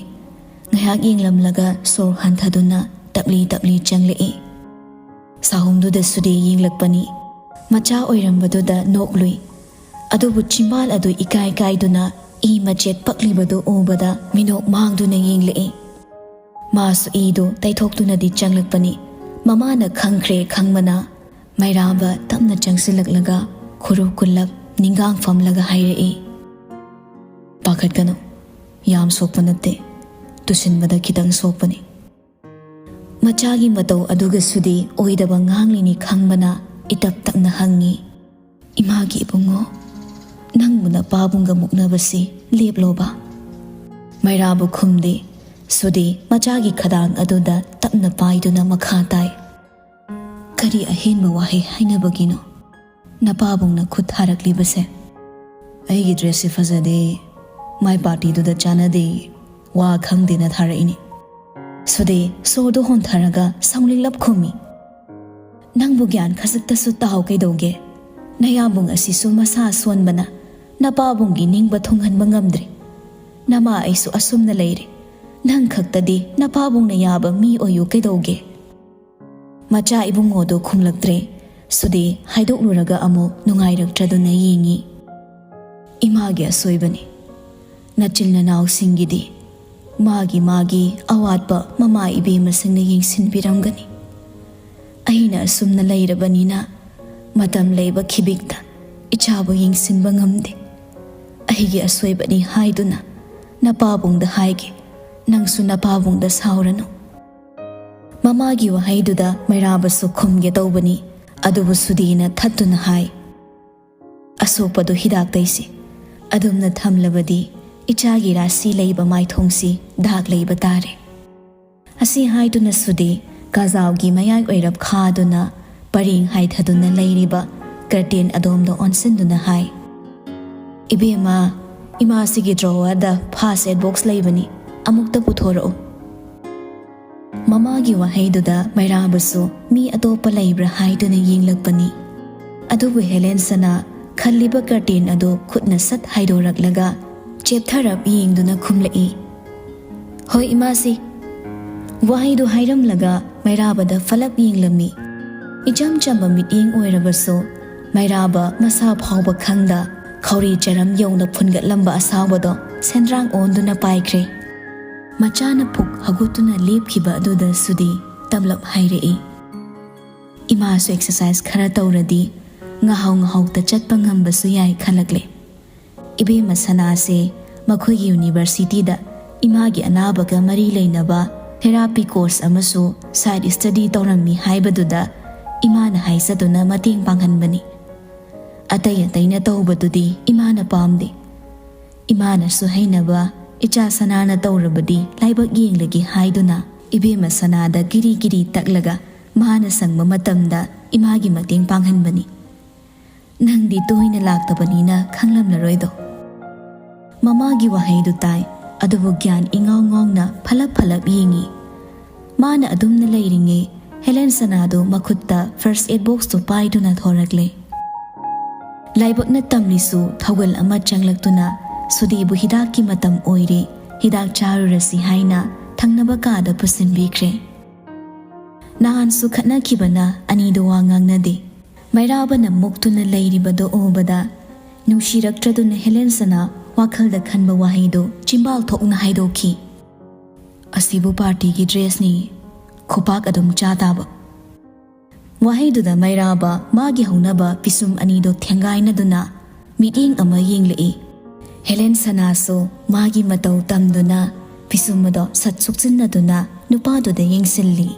ꯉꯥꯏꯍꯥꯛ ꯌꯦꯡꯂꯝꯂꯒ ꯁꯣꯔ ꯍꯟꯊꯗꯨꯅ ꯇꯞꯂꯤ ꯇꯞꯂꯤ ꯆꯪꯂꯛꯏ꯫ ꯁꯥꯍꯨꯝꯗꯨꯗ ꯁꯨꯗꯤ ꯌꯦꯡꯂꯛꯄꯅꯤ꯫ ꯃꯆꯥ ꯑꯣꯏꯔꯝꯕꯗꯨꯗ ꯅꯣꯛꯂꯨꯏ꯫ ꯑꯗꯨꯕꯨ ꯆꯤꯝꯕꯥꯜ ꯑꯗꯨ ꯏꯀꯥꯏ ꯀꯥꯏꯗꯨꯅ ꯏ ꯃꯆꯦꯠ ꯄꯛꯂꯤꯕꯗꯨ ꯎꯕꯗ ꯃꯤꯅꯣꯛ ꯃꯥꯡꯗꯨꯅ ꯌꯦꯡꯂꯛꯏ꯫ ꯃꯥꯁꯨ ꯏꯗꯨ ꯇꯩꯊꯣꯛꯇꯨꯅꯗꯤ ꯆꯪꯂꯛꯄꯅꯤ꯫ ꯃꯃꯥꯅ ꯈꯪꯈ꯭ꯔꯦ ꯈꯪꯕꯅ ꯃꯩꯔꯥꯕ ꯇꯞꯅ ꯆꯪꯁꯤꯜꯂꯛꯂꯒ ꯈꯨꯔꯨ ꯀꯨꯜꯂꯞ ꯅꯤꯡꯒꯥꯡ ꯐꯝꯂꯒ ꯍꯥꯏꯔꯛꯏ, "ꯄꯥꯈꯠꯀꯅꯨ, ꯌꯥꯝ ꯁꯣꯛꯄ ꯅꯠꯇꯦ, ꯇꯨꯁꯤꯟꯕꯗ ꯈꯤꯇꯪ ꯁꯣꯛꯄꯅꯤ"꯫ ꯃꯆꯥꯒꯤ ꯃꯇꯧ ꯑꯗꯨꯒꯁꯨꯗꯤ ꯑꯣꯏꯗꯕ ꯉꯥꯡꯂꯤꯅꯤ ꯈꯪꯕꯅ ꯏꯇꯞ ꯇꯞꯅ ꯍꯪꯉꯤ, "ꯏꯃꯥꯒꯤ ꯏꯕꯨꯡꯉꯣ, ꯅꯪꯕꯨ ꯅꯄꯥꯕꯨꯡꯒ ꯃꯨꯛꯅꯕꯁꯤ ꯂꯦꯞꯂꯣꯕ?" ꯃꯩꯔꯥꯕꯨ ꯈꯨꯝꯗꯦ꯫ ꯁꯨꯗꯤ ꯃꯆꯥꯒꯤ ꯈꯗꯥꯡ ꯑꯗꯨꯗ ꯇꯞꯅ ꯄꯥꯏꯗꯨꯅ ꯃꯈꯥ ꯇꯥꯏ, "ꯀꯔꯤ ꯑꯍꯦꯟꯕ ꯋꯥꯍꯩ ꯍꯥꯏꯅꯕꯒꯤꯅꯣ? ꯅꯄꯥꯕꯨꯡꯅ ꯈꯨꯠ ꯊꯥꯔꯛꯂꯤꯕꯁꯦ꯫ "ꯑꯩꯒꯤ ꯗ꯭ꯔꯦꯁꯁꯤ ꯐꯖꯗꯦ, ꯃꯥꯏ ꯄꯥꯔꯇꯤꯗꯨꯗ ꯆꯥꯟꯅꯗꯦ, ꯋꯥ ꯈꯪꯗꯦꯅ ꯊꯥꯔꯛꯏꯅꯤ꯫" ꯁꯨꯗꯤ ꯁꯣꯔꯗꯨ ꯍꯣꯟꯊꯔꯒ ꯁꯥꯎꯅꯤꯡꯂꯞ ꯈꯨꯝꯃꯤ꯫ "ꯅꯪꯕꯨ ꯒ꯭ꯌꯥꯟ ꯈꯖꯤꯛꯇꯁꯨ ꯇꯥꯎ ꯀꯩꯗꯧꯒꯦ? ꯅꯌꯥꯝꯕꯨꯡ ꯑꯁꯤꯁꯨ ꯃꯁꯥ ꯑꯁꯣꯟꯕꯅ ꯅꯄꯥꯕꯨꯡꯒꯤ ꯅꯤꯡꯕ ꯊꯨꯡꯍꯟꯕ ꯉꯝꯗ꯭ꯔꯤ꯫ ꯅꯃꯥ ꯑꯩꯁꯨ ꯑꯁꯨꯝꯅ ꯂꯩꯔꯦ꯫ ꯅꯪ ꯈꯛꯇꯗꯤ ꯅꯄꯥꯕꯨꯡꯅ ꯌꯥꯕ ꯃꯤ ꯑꯣꯏꯌꯨ ꯀꯩꯗꯧꯒꯦ?" ꯃꯆꯥ ꯏꯕꯨꯡꯉꯣꯗꯨ ꯈꯨꯝꯂꯛꯇ꯭ꯔꯦ꯫ ꯁꯨꯗꯤ ꯍꯥꯏꯗꯣꯛꯂꯨꯔꯒ ꯑꯃꯨꯛ ꯅꯨꯡꯉꯥꯏꯔꯛꯇ꯭ꯔꯗꯨꯅ ꯌꯦꯡꯉꯤ꯫ "ꯏꯃꯥꯒꯤ ꯑꯁꯣꯏꯕꯅꯤ꯫ ꯅꯆꯤꯟ ꯅꯅꯥꯎꯁꯤꯡꯒꯤꯗꯤ ꯃꯥꯒꯤ ꯃꯥꯒꯤ ꯑꯋꯥꯠꯄ ꯃꯃꯥ ꯏꯕꯦꯝꯃꯁꯤꯡꯅ ꯌꯦꯡꯁꯤꯟꯕꯤꯔꯝꯒꯅꯤ꯫ ꯑꯩꯅ ꯑꯁꯨꯝꯅ ꯂꯩꯔꯕꯅꯤꯅ ꯃꯇꯝ ꯂꯩꯕ ꯈꯤꯕꯤꯛꯇ ꯏꯆꯥꯕꯨ ꯌꯦꯡꯁꯤꯟꯕ ꯉꯝꯗꯦ꯫ ꯑꯩꯒꯤ ꯑꯁꯣꯏꯕꯅꯤ ꯍꯥꯏꯗꯨꯅ ꯅꯄꯥꯕꯨꯡꯗ ꯍꯥꯏꯒꯦ꯫ ꯅꯪꯁꯨ ꯅꯄꯥꯕꯨꯡꯗ ꯁꯥꯎꯔꯅꯨ꯫" ꯃꯃꯥꯒꯤ ꯋꯥꯍꯩꯗꯨꯗ ꯃꯩꯔꯥꯕꯁꯨ ꯈꯨꯝꯒꯦ ꯇꯧꯕꯅꯤ, ꯑꯗꯨꯕꯨ ꯁꯨꯗꯤꯅ ꯊꯠꯇꯨꯅ ꯍꯥꯏ, "ꯑꯁꯣꯛꯄꯗꯨ ꯍꯤꯗꯥꯛ ꯇꯩꯁꯤ꯫ ꯑꯗꯨꯝꯅ ꯊꯝꯂꯕꯗꯤ ꯏꯆꯥꯒꯤ ꯔꯥꯁꯤ ꯂꯩꯕ ꯃꯥꯏꯊꯣꯡꯁꯤ ꯗꯥꯛ ꯂꯩꯕ ꯇꯥꯔꯦ꯫" ꯑꯁꯤ ꯍꯥꯏꯗꯨꯅ ꯁꯨꯗꯤ ꯀꯥꯖꯥꯎꯒꯤ ꯃꯌꯥꯏ ꯑꯣꯏꯔꯞ ꯈꯥꯗꯨꯅ ꯄꯔꯦꯡ ꯍꯥꯏꯊꯗꯨꯅ ꯂꯩꯔꯤꯕ ꯀꯔꯇꯦꯟ ꯑꯗꯣꯝꯗ ꯑꯣꯟꯁꯤꯟꯗꯨꯅ ꯍꯥꯏ, "ꯏꯕꯦꯝꯃ, ꯏꯃꯥꯁꯤꯒꯤ ꯗ꯭ꯔꯣꯋꯔꯗ ꯐꯥꯁ ꯑꯦꯠ ꯕꯣꯛꯁ ꯂꯩꯕꯅꯤ, ꯑꯃꯨꯛꯇ ꯄꯨꯊꯣꯔꯛꯎ꯫" ꯃꯃꯥꯒꯤ ꯋꯥꯍꯩꯗꯨꯗ ꯃꯩꯔꯥꯕꯁꯨ ꯃꯤ ꯑꯇꯣꯞꯄ ꯂꯩꯕ꯭ꯔꯥ ꯍꯥꯏꯗꯨꯅ ꯌꯦꯡꯂꯛꯄꯅꯤ꯫ ꯑꯗꯨꯕꯨ ꯍꯦꯂꯦꯟꯁꯅ ꯈꯜꯂꯤꯕ ꯀꯔꯇꯦꯟ ꯑꯗꯨ ꯈꯨꯠꯅ ꯁꯠ ꯍꯥꯏꯗꯣꯔꯛꯂꯒ ꯆꯦꯞꯊꯔꯞ ꯌꯦꯡꯗꯨꯅ ꯈꯨꯝꯂꯛꯏ, "ꯍꯣꯏ ꯏꯃꯥꯁꯤ꯫" ꯋꯥꯍꯩꯗꯨ ꯍꯥꯏꯔꯝꯂꯒ ꯃꯩꯔꯥꯕꯗ ꯐꯂꯞ ꯌꯦꯡꯂꯝꯃꯤ꯫ ꯏꯆꯝ ꯆꯝꯕ ꯃꯤꯠꯌꯦꯡ ꯑꯣꯏꯔꯕꯁꯨ ꯃꯩꯔꯥꯕ ꯃꯁꯥ ꯐꯥꯎꯕ ꯈꯪꯗ ꯈꯧꯔꯤ ꯆꯔꯝ ꯌꯧꯅ ꯐꯨꯟꯒꯠꯂꯝꯕ ꯑꯁꯥꯎꯕꯗꯣ ꯁꯦꯟꯗ꯭ꯔꯥꯡ ꯑꯣꯟꯗꯨꯅ ꯄꯥꯏꯈ꯭ꯔꯦ꯫ ꯃꯆꯥꯅ ꯄꯨꯛ ꯍꯧꯒꯠꯇꯨꯅ ꯂꯦꯞꯈꯤꯕ ꯑꯗꯨꯗ ꯁꯨꯗꯤ ꯇꯝꯂꯞ ꯍꯥꯏꯔꯛꯏ, "ꯏꯃꯥꯁꯨ ꯑꯦꯛꯁꯔꯁꯥꯏꯁ ꯈꯔ ꯇꯧꯔꯗꯤ ꯉꯥꯍꯧ ꯉꯥꯍꯧꯇ ꯆꯠꯄ ꯉꯝꯕꯁꯨ ꯌꯥꯏ ꯈꯜꯂꯛꯂꯦ꯫" ꯏꯕꯦꯝꯃ ꯁꯅꯥꯁꯦ ꯃꯈꯣꯏꯒꯤ ꯌꯨꯅꯤꯚꯔꯁꯤꯇꯤꯗ ꯏꯃꯥꯒꯤ ꯑꯅꯥꯕꯒ ꯃꯔꯤ ꯂꯩꯅꯕ ꯊꯦꯔꯥꯄꯤ ꯀꯣꯔꯁ ꯑꯃꯁꯨ ꯁꯥꯏꯠ ꯁ꯭ꯇꯗꯤ ꯇꯧꯔꯝꯃꯤ ꯍꯥꯏꯕꯗꯨꯗ ꯏꯃꯥꯅ ꯍꯥꯏꯖꯗꯨꯅ ꯃꯇꯦꯡ ꯄꯥꯡꯍꯟꯕꯅꯤ꯫ ꯑꯇꯩ ꯑꯇꯩꯅ ꯇꯧꯕꯗꯨꯗꯤ ꯏꯃꯥꯅ ꯄꯥꯝꯗꯦ꯫ ꯏꯃꯥꯅꯁꯨ ꯍꯩꯅꯕ ꯏꯆꯥ ꯁꯅꯥꯅ ꯇꯧꯔꯕꯗꯤ ꯂꯥꯏꯕꯛ ꯌꯦꯡꯂꯒꯦ ꯍꯥꯏꯗꯨꯅ ꯏꯕꯦꯝꯃ ꯁꯅꯥꯗ ꯀꯤꯔꯤ ꯀꯤꯔꯤ ꯇꯛꯂꯒ ꯃꯥꯅ ꯁꯪꯕ ꯃꯇꯝꯗ ꯏꯃꯥꯒꯤ ꯃꯇꯦꯡ ꯄꯥꯡꯍꯟꯕꯅꯤ꯫ "ꯅꯪꯗꯤ ꯇꯣꯏꯅ ꯂꯥꯛꯇꯕꯅꯤꯅ ꯈꯪꯂꯝꯂꯔꯣꯏꯗꯣ꯫" ꯃꯃꯥꯒꯤ ꯋꯥꯍꯩꯗꯨ ꯇꯥꯏ, ꯑꯗꯨꯕꯨ ꯒ꯭ꯌꯥꯟ ꯏꯉꯥꯎ ꯉꯥꯎꯅ ꯐꯂꯞ ꯐꯂꯞ ꯌꯦꯡꯉꯤ꯫ ꯃꯥꯅ ꯑꯗꯨꯝꯅ ꯂꯩꯔꯤꯉꯩ ꯍꯦꯂꯦꯟ ꯁꯅꯥꯗꯨ ꯃꯈꯨꯠꯇ first aid boxꯇꯨ ꯄꯥꯏꯗꯨꯅ ꯊꯣꯔꯛꯂꯦ꯫ ꯂꯥꯏꯕꯛꯅ ꯇꯝꯂꯤꯁꯨ ꯊꯧꯒꯜ ꯑꯃ ꯆꯪꯂꯛꯇꯨꯅ ꯁꯨꯗꯤꯕꯨ ꯍꯤꯗꯥꯛꯀꯤ ꯃꯇꯝ ꯑꯣꯏꯔꯦ, ꯍꯤꯗꯥꯛ ꯆꯥꯔꯨꯔꯁꯤ ꯍꯥꯏꯅ ꯊꯪꯅꯕ ꯀꯥꯗ ꯄꯨꯁꯤꯟꯕꯤꯈ꯭ꯔꯦ꯫ ꯅꯍꯥꯟꯁꯨ ꯈꯠꯅꯈꯤꯕꯅ ꯑꯅꯤꯗꯨ ꯋꯥ ꯉꯥꯡꯅꯗꯦ꯫ ꯃꯩꯔꯥꯕꯅ ꯃꯨꯛꯇꯨꯅ ꯂꯩꯔꯤꯕꯗꯨ ꯎꯕꯗ ꯅꯨꯡꯁꯤꯔꯛꯇ꯭ꯔꯗꯨꯅ ꯍꯦꯂꯦꯟ ꯁꯅꯥ ꯋꯥꯈꯜꯗ ꯈꯟꯕ ꯋꯥꯍꯩꯗꯨ ꯆꯤꯝꯕꯥꯜ ꯊꯣꯛꯅ ꯍꯥꯏꯗꯣꯛꯈꯤ꯫ "ꯑꯁꯤꯕꯨ partyꯒꯤ dressꯅꯤ, ꯈꯨꯄꯥꯛ ꯑꯗꯨꯝ ꯆꯥ ꯇꯥꯕ꯫" ꯋꯥꯍꯩꯗꯨꯗ ꯃꯩꯔꯥꯕ ꯃꯥꯒꯤ ꯍꯧꯅꯕ ꯄꯤꯁꯨꯝ ꯑꯅꯤꯗꯨ ꯊꯦꯡꯒꯥꯏꯅꯗꯨꯅ ꯃꯤꯠꯌꯦꯡ ꯑꯃ ꯌꯦꯡꯂꯛꯏ꯫ ꯍꯦꯂꯦꯟ ꯁꯅꯥꯁꯨ ꯃꯥꯒꯤ ꯃꯇꯧ ꯇꯝꯗꯨꯅ ꯄꯤꯁꯨꯝ ꯑꯗꯣ ꯁꯠ ꯁꯨꯛꯆꯤꯟꯅꯗꯨꯅ ꯅꯨꯄꯥꯗꯨꯗ ꯌꯦꯡꯁꯤꯜꯂꯤ꯫